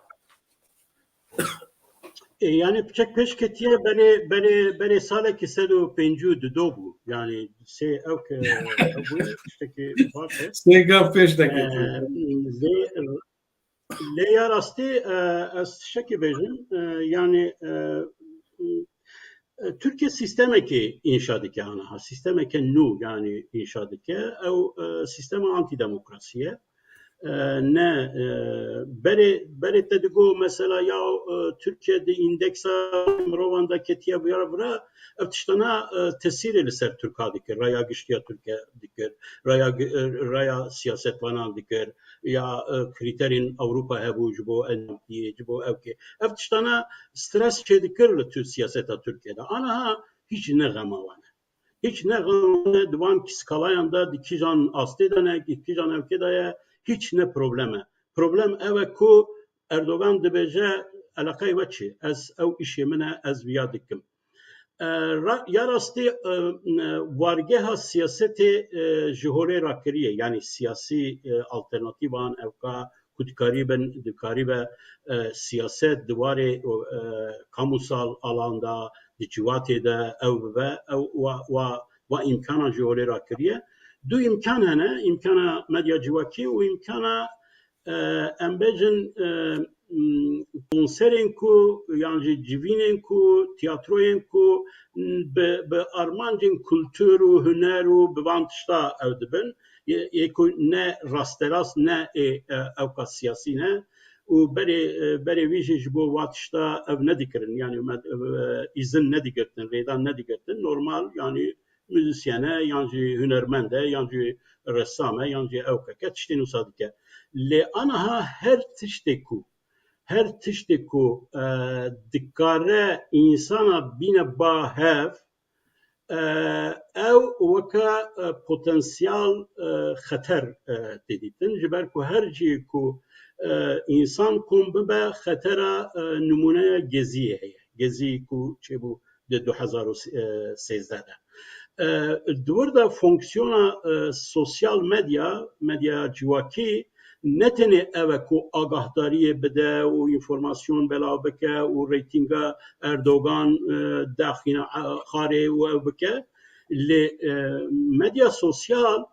E, yani piçek pêş ketiye berê, berê, berê salekî sed û pêncî û du bû. Yani sê ew ke ew bû tiştekî baş e. Sê gav pêş de ketiye. E, lê, lê ya rastî, e, ez tiştekî bêjim. E, yani, e, e, Tirkiye sîstemekê înşa dike aniha. Sîstemeke nû yani înşa dike. Ew, e, sîstema antîdemokrasî ye. E, ne, e, berê, berê te digo mesela ya, e, Tirkiye di îndeksa mirovan de ketiye vira vira, ev tiştana, e, tesîrê li ser Tirka dikir, raya giştiya Tirkiye dikir, raya gi-, e, raya siyasetvanan dikir, ya, e, krîterên Ewropa hebû ji bo enamtiyê, ji bo ewkê. Ev tiştana stres çêdikir li tu siyaseta Tirkiye de. Aniha hîç ne xema wan e. Hîç ne xema wan e, di van skalayan de, di kîjan astê de ne, di kîjan ewkê de ye, hîç ne problem e. Problem ew e ku Erdogan dibêje, eleqeyê we çi? Ez, ew îşê min e, ez viya dikim. E, ra-, ya rastî, e, e, wargeha siyasetê, e, ji holê rakiriye, yanî siyasî, e, alternatîvan ewka ku dikarîbin, dikaribe, e, siyaset di warê, e, kamusal alan de, di ciwatê de ew bibe, ew wa, wa, wa îmkanan ji holê rakiriye. Du îmkan hene, îmkana medya civakî û îmkana, e, em bêjin, e, m, konserên ku, yan jî civînên ku, tiyatroyên ku, m, bi, bi armancên kultur û huner û bi van tişta ew dibin. Yê, yê ku ne rasterast, ne ê, e, ewka siyasî ne. Û berê, e, berê wî jî ji bo wa tişta ev nedikirin, yanî me, e, îzin nedigirtin, rêdan nedigirtin. Normal, yanî muzîsyen e, yan jî hunermend e, yan jî ressam e, yan jî ewkek e, tiştên wisa dike. Lê aniha her tiştê ku, her tiştê ku, e, dikare însana bîne ba hev, e, ew weke, e, potansiyel, e, xeter, e, tê dîtin. Ji ber ku her cihê ku, e, însan kom bibe, xetera, e, nimûneya Geziyê heye. Gezî ku çêbû di du hezar û sêzdeh de. E, di wir de fonksiyona, e, sosyal medya, medya civakî, ne tenê ev e ku agahdariyê bide û înformasyon belav bike û reytinga Erdogan, e, daxîne, e, xarê û ew bike. Lê, e, medya sosyal,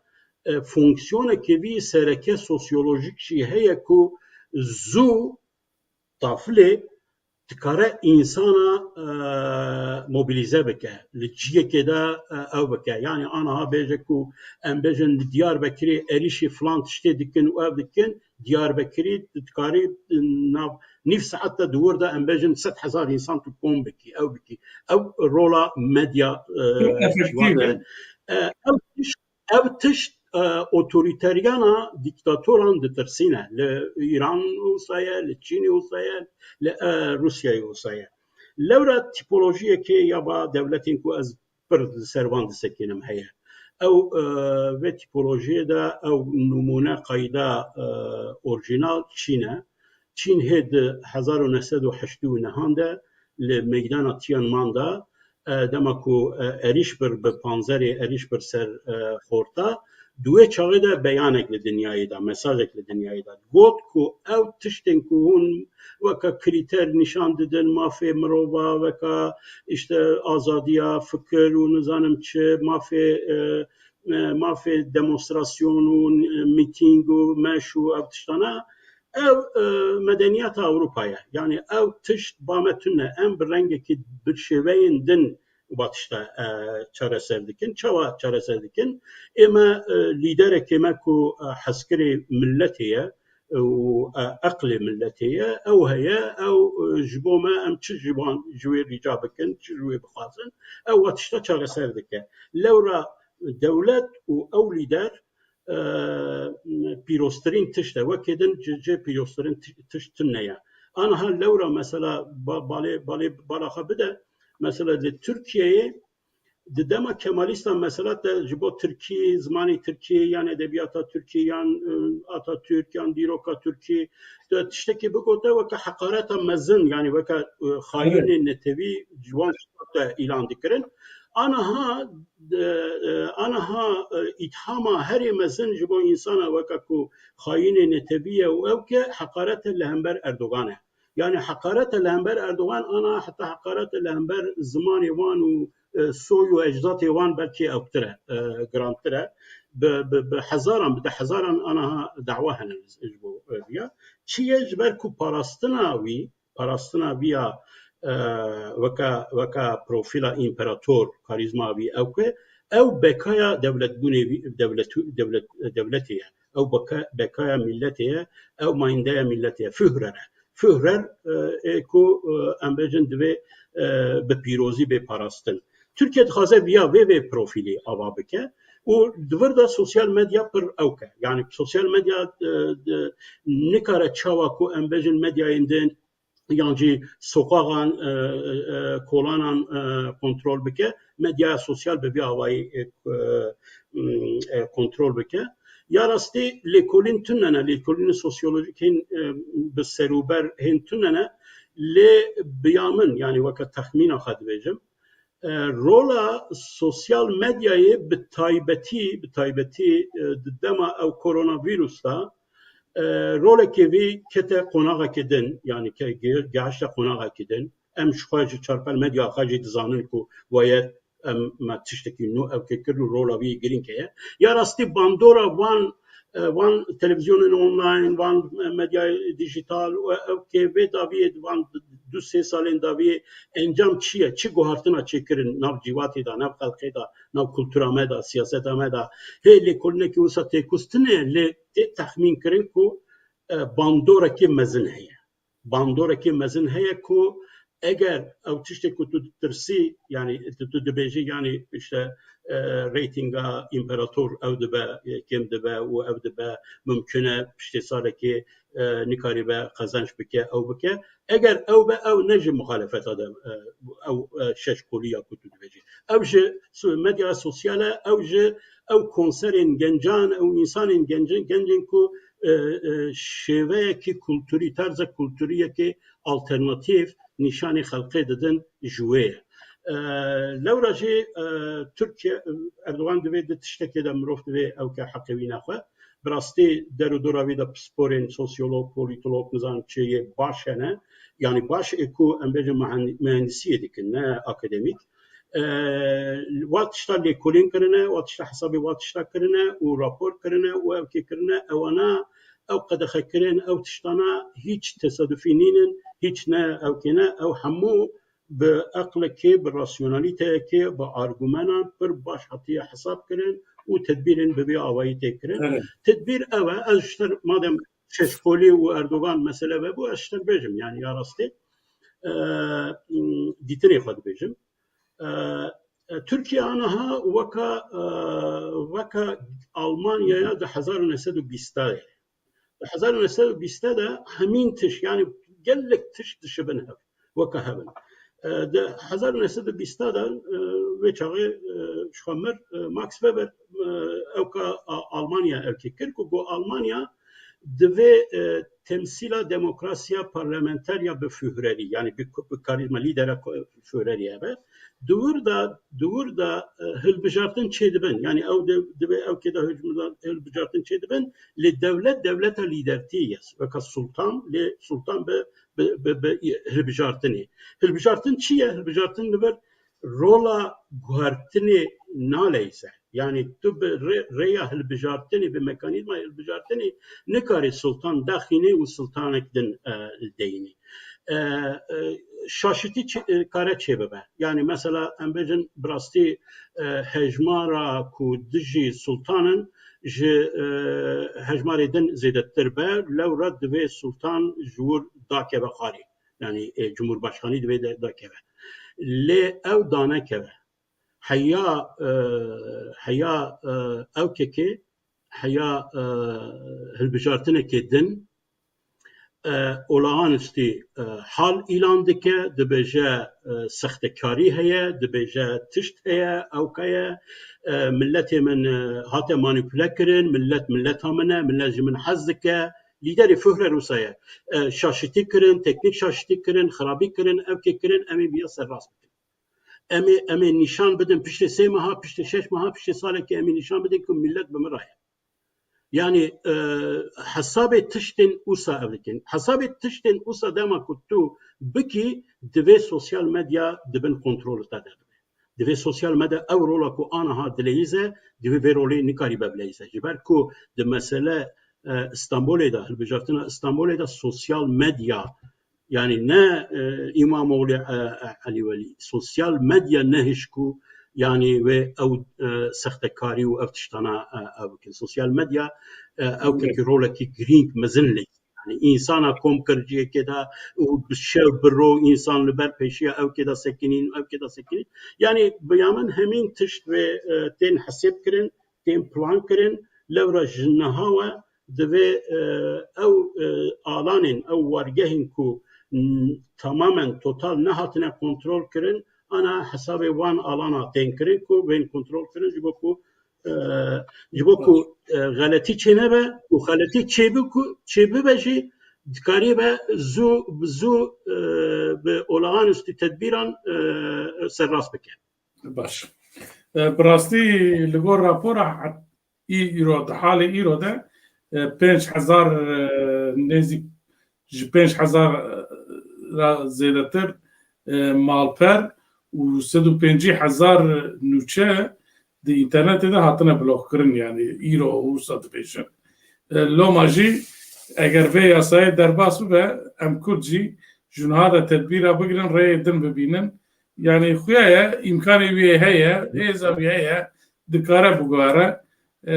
e, fonksiyoneke vî sereke sosyolojik jî heye ku zû tafilê dikare însana, e, mobilîze bike, li ciyekê de, e, ew bike. Yanî aniha bêje ku em bêjin li Diyarbekirê êrîşî filan tiştê dikin û ev dikin, Diyarbekirî tu dikarî nav nîv saet de di wir de em bêjin sed hezar însan tu kom bikî, ew bikî. Ew rola medya, e, Efektif ciwan e. E. E, ew tişt, ev tişt, e, otorîteryana dîktatoran ditirsîne. Li Îran wisa ye, li Çînê wisa ye, li, e, Rûsyayê wisa ye. Lewra tîpolojiyekê ya ba dewletên ku ez pir li ser van disekînim heye. Ew, e, vê tîpolojiyê de ew nimûne qayda, e, orjînal Çîn e. Çîn hê di hezar û neh sed û heştê û nehan de li meydana Tiananmen de, e, dema ku, e, êrîş bir bi panzerê êrîş bir ser, e, xorta, di wê çaxê de beyanek li dinyayê da, mesajek li dinyayê da. Got ku ew tiştên ku hûn weke krîter nîşan didin, mafê mirova, weke işte azadiya fikir û nizanim çi, mafê, e, e, mafê demonstrasyon û, e, mîtîng û meş û ev tiştana, Ev e, medeniyeta Ewropa ye. Yani ew tişt ba me tune. Em bi rengekî bi şêweyên din va tişta e, çareser dikin. Çawa çareser dikin? Ê me e, lîderekê me ku e, hezkirê milletê ye û e, eqlê milletê ye, ew heye, ew e, ji bo me em çi ji wan ji wê rica bikin, çi ji wê bixwazin, ew va tişta çareser dike. Lewra dewlet û ew lîder e, pîroztirîn tişt e. Wekê din cê, cê pîroztirîn ti- tişt tune ye. Aniha lewra mesela ba- balê, balê bala xwe bide, mesela li Tirkiyeyê di dema Kemalîstan mesela te ji bo Tirkî, zimanê Tirkî yan edebiyata Tirkî yan e, Atatürk yan dîroka Tirkî te tiştekî bigote weke heqareta mezin, yani weke e, xayînê netewî ji wan te îlan dikirin. Aniha e, e, aniha e, îthama herê mezin ji bo însana weke ku xayînê netewî ye û ew ke heqaret e li hember Erdogan e. Yani heqaret e li hember Erdogan, ana heta heqaret e li hember zimanê wan û e, soy û ecdatê wan belkî ewtir e, e, girantir e. Bi, bi, bi hezaran, bi deh hezaran aniha dawa hene ji bo e, viya. Çi ye ji ber ku parastina wî, parastina viya e, weka, weka profîla împerator, karîzma wî ew ke ew bekaya dewletbûnê wî, dewlet, dewlet, dewletê ye. Ew beka, bekaya milletê ye, ew mayîndeya milletê ye. Führer e. Führer e, ê ku e, em bêjin divê e, bi pîrozî bê parastin. Tirkiye dixwaze viya vê vê profîlê ava bike û di vir de sosyal medya pir ew ke. Yani sosyal medya e, de, nikare çawa ku em bêjin medyayên din yan jî soqaxan, e, e, kolanan e, kontrol bike, medyaya sosyal bi vî awayî e, e, e, kontrol bike. Ya rastî lêkolîn tune ne, lêkolînên sosyolojîk hên e, bi serûber hên tune ne, lê biya min, yani weke texmîna xwe dibêjim, e, rola sosyal medyayê bi taybetî, bi taybetî e, di dema ew koronavîrus de e, rolekê vî kete qonaxekê din, yani ke ge- gehişte qonaxekê din. Em ji xwe ji çarpel medya xwe jî dizanin ku wayet em me tiştekî nû ew kê kir û rola wî girîng heye. Ya rastî bandora van e, van televîzyonên online, van e, medyayê dijital û ew kê vê daviyê di van du sê salên daviyê encam çi ye? Çi guhartina çêkirin nav cîvatê de, nav xelkê de, nav kultura me de, siyaseta me de? Hê lêkolînekî wisa têkuz tune ye, lê tê texmîn kirin ku e, bandorekî mezin heye. Bandorekî mezin heye ku eger ew tiştê ku tu ditirsî, yani tu, tu dibêjî, yani işte e, reytinga împerator ew dibe, e, kêm dibe û ew dibe, mimkun e piştê salekê e, nikaribe qezenç bike, ew bike. Eger ew be, ew ne ji muxalefeta de e, ew e, şeş kolî ya ku tu dibêjî. Ew ji so- medya sosyal e, ew ji ew konserên gencan, ew însanên gencin, gencên ku e, e, şêveyekî kulturî, terze kulturiyekê alternatîf nîşanê xelkê didin ji wê ye. E, lewra jî e, Tirkiye, Erdogan divê di tiştekê de mirov divê ew ke heqê wî nexwe. Bi rastî der û dora wî de pisporên sosyolog, polîtolog, nizanim çi yê baş hene. Yani baş ê ku em bêjin mühendisiyê dikin, ne akademîk. E, wa tişta lêkolîn kirine, wa tişta hesabê wa tişta kirine û rapor kirine û ew kê kirine, ewana ew qedexekirin, ew tiştana hîç tesadufî nînin, hîç ne ew kê ne, ew hemû bi eqlekê, bi rasyonalîteyekê, bi argumenan pir baş hatiye hesab kirin û tedbîrên bi vê awayî tê kirin. Evet. Tedbîr ew e, ez ji te madem Şeşkolî û Erdogan mesele vebû, ez ji te bêjim, yani ya rastî e, dîtinê xwe dibêjim. E, e, Tirkiye aniha weka e, weka Almanyaya di hezar û neh sed û bîst de. Di hezar û neh sed û bîst de hemîn tişt, yani gelek tişt dişibin hev, weke hev in. E, di hezar û neh sed û bîst de e, wê çaxê e, ji xwe mir e, Max Weber e, ewka A- Almanya ewkê kir ku got Almanya divê e, temsîla demokrasiya parlamenterya bi Führerî, yani bi, bi karîzma lîdera ko- Führerî hebe. Di wir de, di wir de e, hilbijartin çêdibin. Yani ew di, divê ew kê de hilbijar- hilbijartin çêdibin. Lê dewlet, dewleta lîdertiyê ye. Weka sultan, lê sultan bi, bi, bi, bi hilbijartinê. Hilbijartin çi ye? Hilbijartin li vir rola guhertinê naleyze. Yani tu bi rê-, rêya hilbijartinê, bi mekanîzma hilbijartinê nikarî sultan daxînî û sultanek din, e, deyînî. E, e, şaşitî çi-, e, kare çêbibe. Yani mesela em bêjin bi rastî, e, hejmara ku dijî sultan in ji, e, hejmarê din zêdetir be, lewra divê sultan ji wir dakeve xwarî. Yani, e, cumhurbaşkanî divê de dakeve. Lê ew danekeve. Heya, e, heya, e, ew kekê, heya, e, hilbijartinekê din, e, olağanüstü, e, hal îlan dike, dibêje, e, sextekarî heye, dibêje tişt heye, ewka ye, e, milletê min, e, hate manipule kirin, millet milleta min e, millet ji min hez dike. Lîderê Führer wisa ye. E, şaşitî kirin, teknîk şaşitî kirin, xirabî kirin, ewkê kirin, em ê biya serrast bikin. Em ê, em ê nîşan bidin piştê sê meha, piştê şeş meha, piştê salekê em ê nîşan bidin ku millet bi min re ye. Yani, e, hesabê tiştên wisa ev dikin. Hesabê tiştên wisa dema ku tu bikî, divê sosyal medya di bin kontrolê te de bibe. Divê sosyal medya ew rola ku aniha dileyîze, divê vê rolê nikarîbe bileyîze. Ji ber ku di mesele, e, Stenbolê de, hilbijartina Stenbolê de sosyal medya, yani ne, e, Îmamoğlu, e, e, Elî Welî, sosyal medya nehişt ku, yani wê ew, e, sextekarî û ev tiştana, e, ew bikin. Sosyal medya, e, ew Evet. kekî rolekî girîng, mezin lê. Yani însana kom kir cihekê de û bi şev bi ro însan li ber pêşiya ewkê de sekinîn, ewkê de sekinîn. Yani bi ya min hemîn tişt wê, e, tên hesêb kirin, tên plan kirin, lewra ji niha we divê, e, ew, e, alanên, ew wargehên ku, m, tamamen total nehatine kontrol kirin, ana hesabê wan alana tên kirin ku bên kontrol kirin, ji bo ku, e, ji bo ku, e, xeletî çênebe û xeletî çêbi ku, çêbibe jî dikarîbe zû, bi zû, e, bi olağanüstü tedbîran, e, serrast bike. Baş. E, bi rastî li gor rapora het-, î-, îro, di halê îro de, e, pênc hezar, e, nêzîk ji pênc hezar, e, ra zêdetir, e, malper û sed û pêncî hezar nûçe di înternetê de hatine bloqkirin, yani îro wisa dibêjin. E, loma jî eger vê yasayê derbas bibe, em Kurd jî ji niha de tedbîra bigirin, rêyê din bibînin. Yani xuya ye, îmkanê wî heye, hêza wî heye, dikare biguhere. E,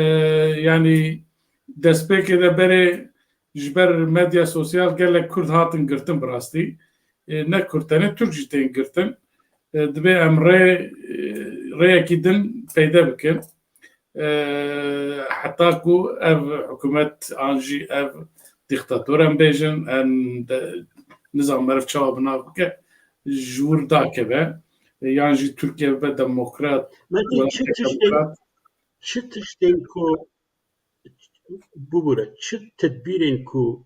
yani destpêkê de berê ji ber medya sosyal gelek Kurd hatin girtin bi rastî. E, ne Kurd tenê, Türk jî tên girtin. E, divê em rê, e, rêyekî din peyde bikin. E, heta ku ev hikûmet an jî ev dîktator em bêjin, em de, nizam meriv çawa bi nav bike, ji wir dakeve, e, yan jî Tirkiye bibe demokrat, Metin, çi tiştên, demokrat. Çi tiştên ku, bibûre, çi tedbîrên ku,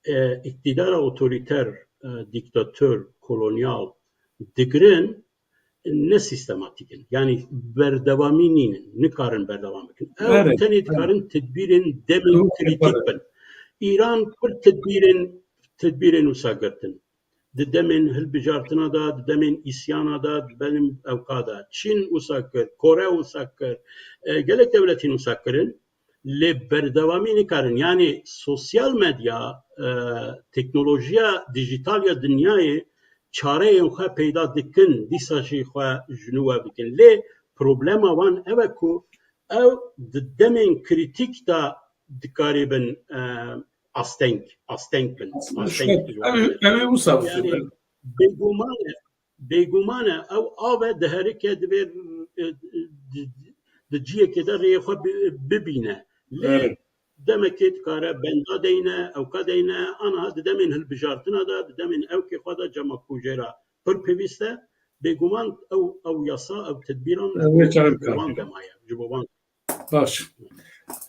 e, îktidara otorîter, e, dîktator, kolonyal digirin, ne sîstematîk in. Yanî berdewamî nînin, nikarin berdewam bikin. Ew Evet, tenê evet. dikarin tedbîrên demên Doğru, krîtîk evet. bin. Îran pir tedbîrên, tedbîrên wisa girtin. Di demên hilbijartina de, di demên îsyana de, di demên ewka de. Çîn wisa kir, Kore wisa kir, e, gelek dewletên wisa kirin. Lê berdewamî nikarin. Yanî sosyal medya, e, teknolojiya dîjîtal ya dinyayê çareyên xwe peyda dikin, dîsa jî xwe ji nû we bikin. Lê problema wan ew e ku ew di demên krîtîk de dikaribin, e, asteng, asteng bin, asteng Ev, ev ê wisa Yani bêguman e, bêguman e, ew av e diherike divê, e, di, di ciyekê de rêyê xwe bi-, bibîne. Lê Evet. demekê dikare benda deyne, ewka deyne, aniha di demên hilbijartina de, di demên ewkê xwe de cema ku jê re pir pêwîst e, bêguman ew, ew yasa, ew tedbîran Ew ê çarekan. ji bo wan dema ye, ji bo wan. Baş.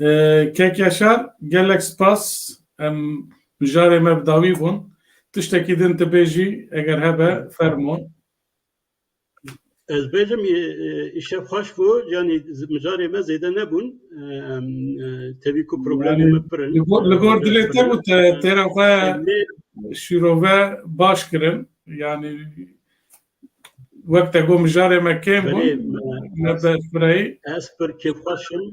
E, Kek Yaşar, gelek spas. Em mijarê me bi dawî bûn. Tiştekî din tu bêjî, eger hebe, fermo. Ez bêjim, e, e, îşev xweş bû, yanî z-, mijarê me zêde nebûn. E, em, e, tevî ku problemê Yanî, me pir in. li gor, li gor E, dilê te bû te, têra xwe Em ê şîrove baş kirin. Yanî, Wek te got mijarê me kêm bûn, me berfireyî. Ez pir kêfxweş im,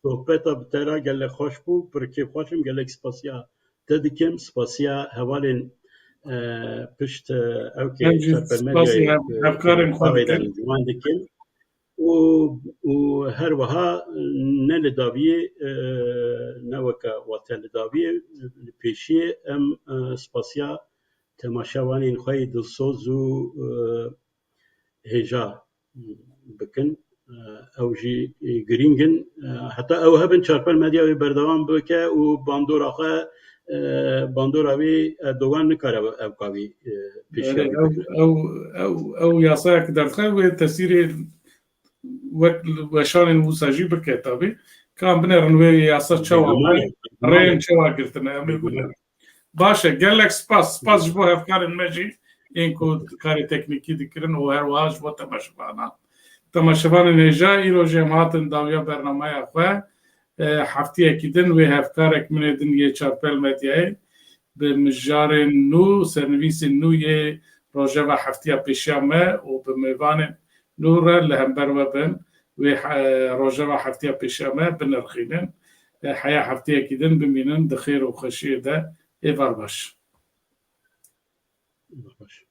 sohbeta bi te re gelek xweş bû, pir kêfxweş im, gelek spasiya te dikim, spasiya hevalên e, pişt e, ew kê Em jî çarpelmedya spasiya hevkarên xwe dikin. Wan dikim. û û her wiha ne li dawiyê e, ne weke wate li dawiyê li pêşiyê em e, spasiya temaşevanên xwe yê dilsoz û e, hêja bikin. E, ew jî girîng in. E, heta ew hebin çarpel medya wê berdewam bike û bandora xwe e, bandora wê Erdogan nikare ew kavî e, pêşiya wê bigire. Ew, ew, ew yasayek derxe wê tesîrê wek weşanên wisa jî bike tabî. Ka em binêrin wê yasa çawa, rêyên çawa girtine, em ê binêrin. Baş e, gelek spas. Spas ji bo hevkarên me jî ên ku karê teknîkî dikirin û her wiha ji bo temaşevanan. Temaşevanên hêja, îro jî em hatin dawiya bernameya xwe. E, heftiyekî din wê hevkarek min ê din yê Çarpel Medyayê bi mijarên nû, sernivîsên nû yê rojeva heftiya pêşiya me û bi mêvanên nû re li hember we bin. Wê he-, rojeva heftiya pêşiya me binirxînin. E, heya heftiyekî din bimînin di xêr û xweşiyê de. Êvar baş. Baş.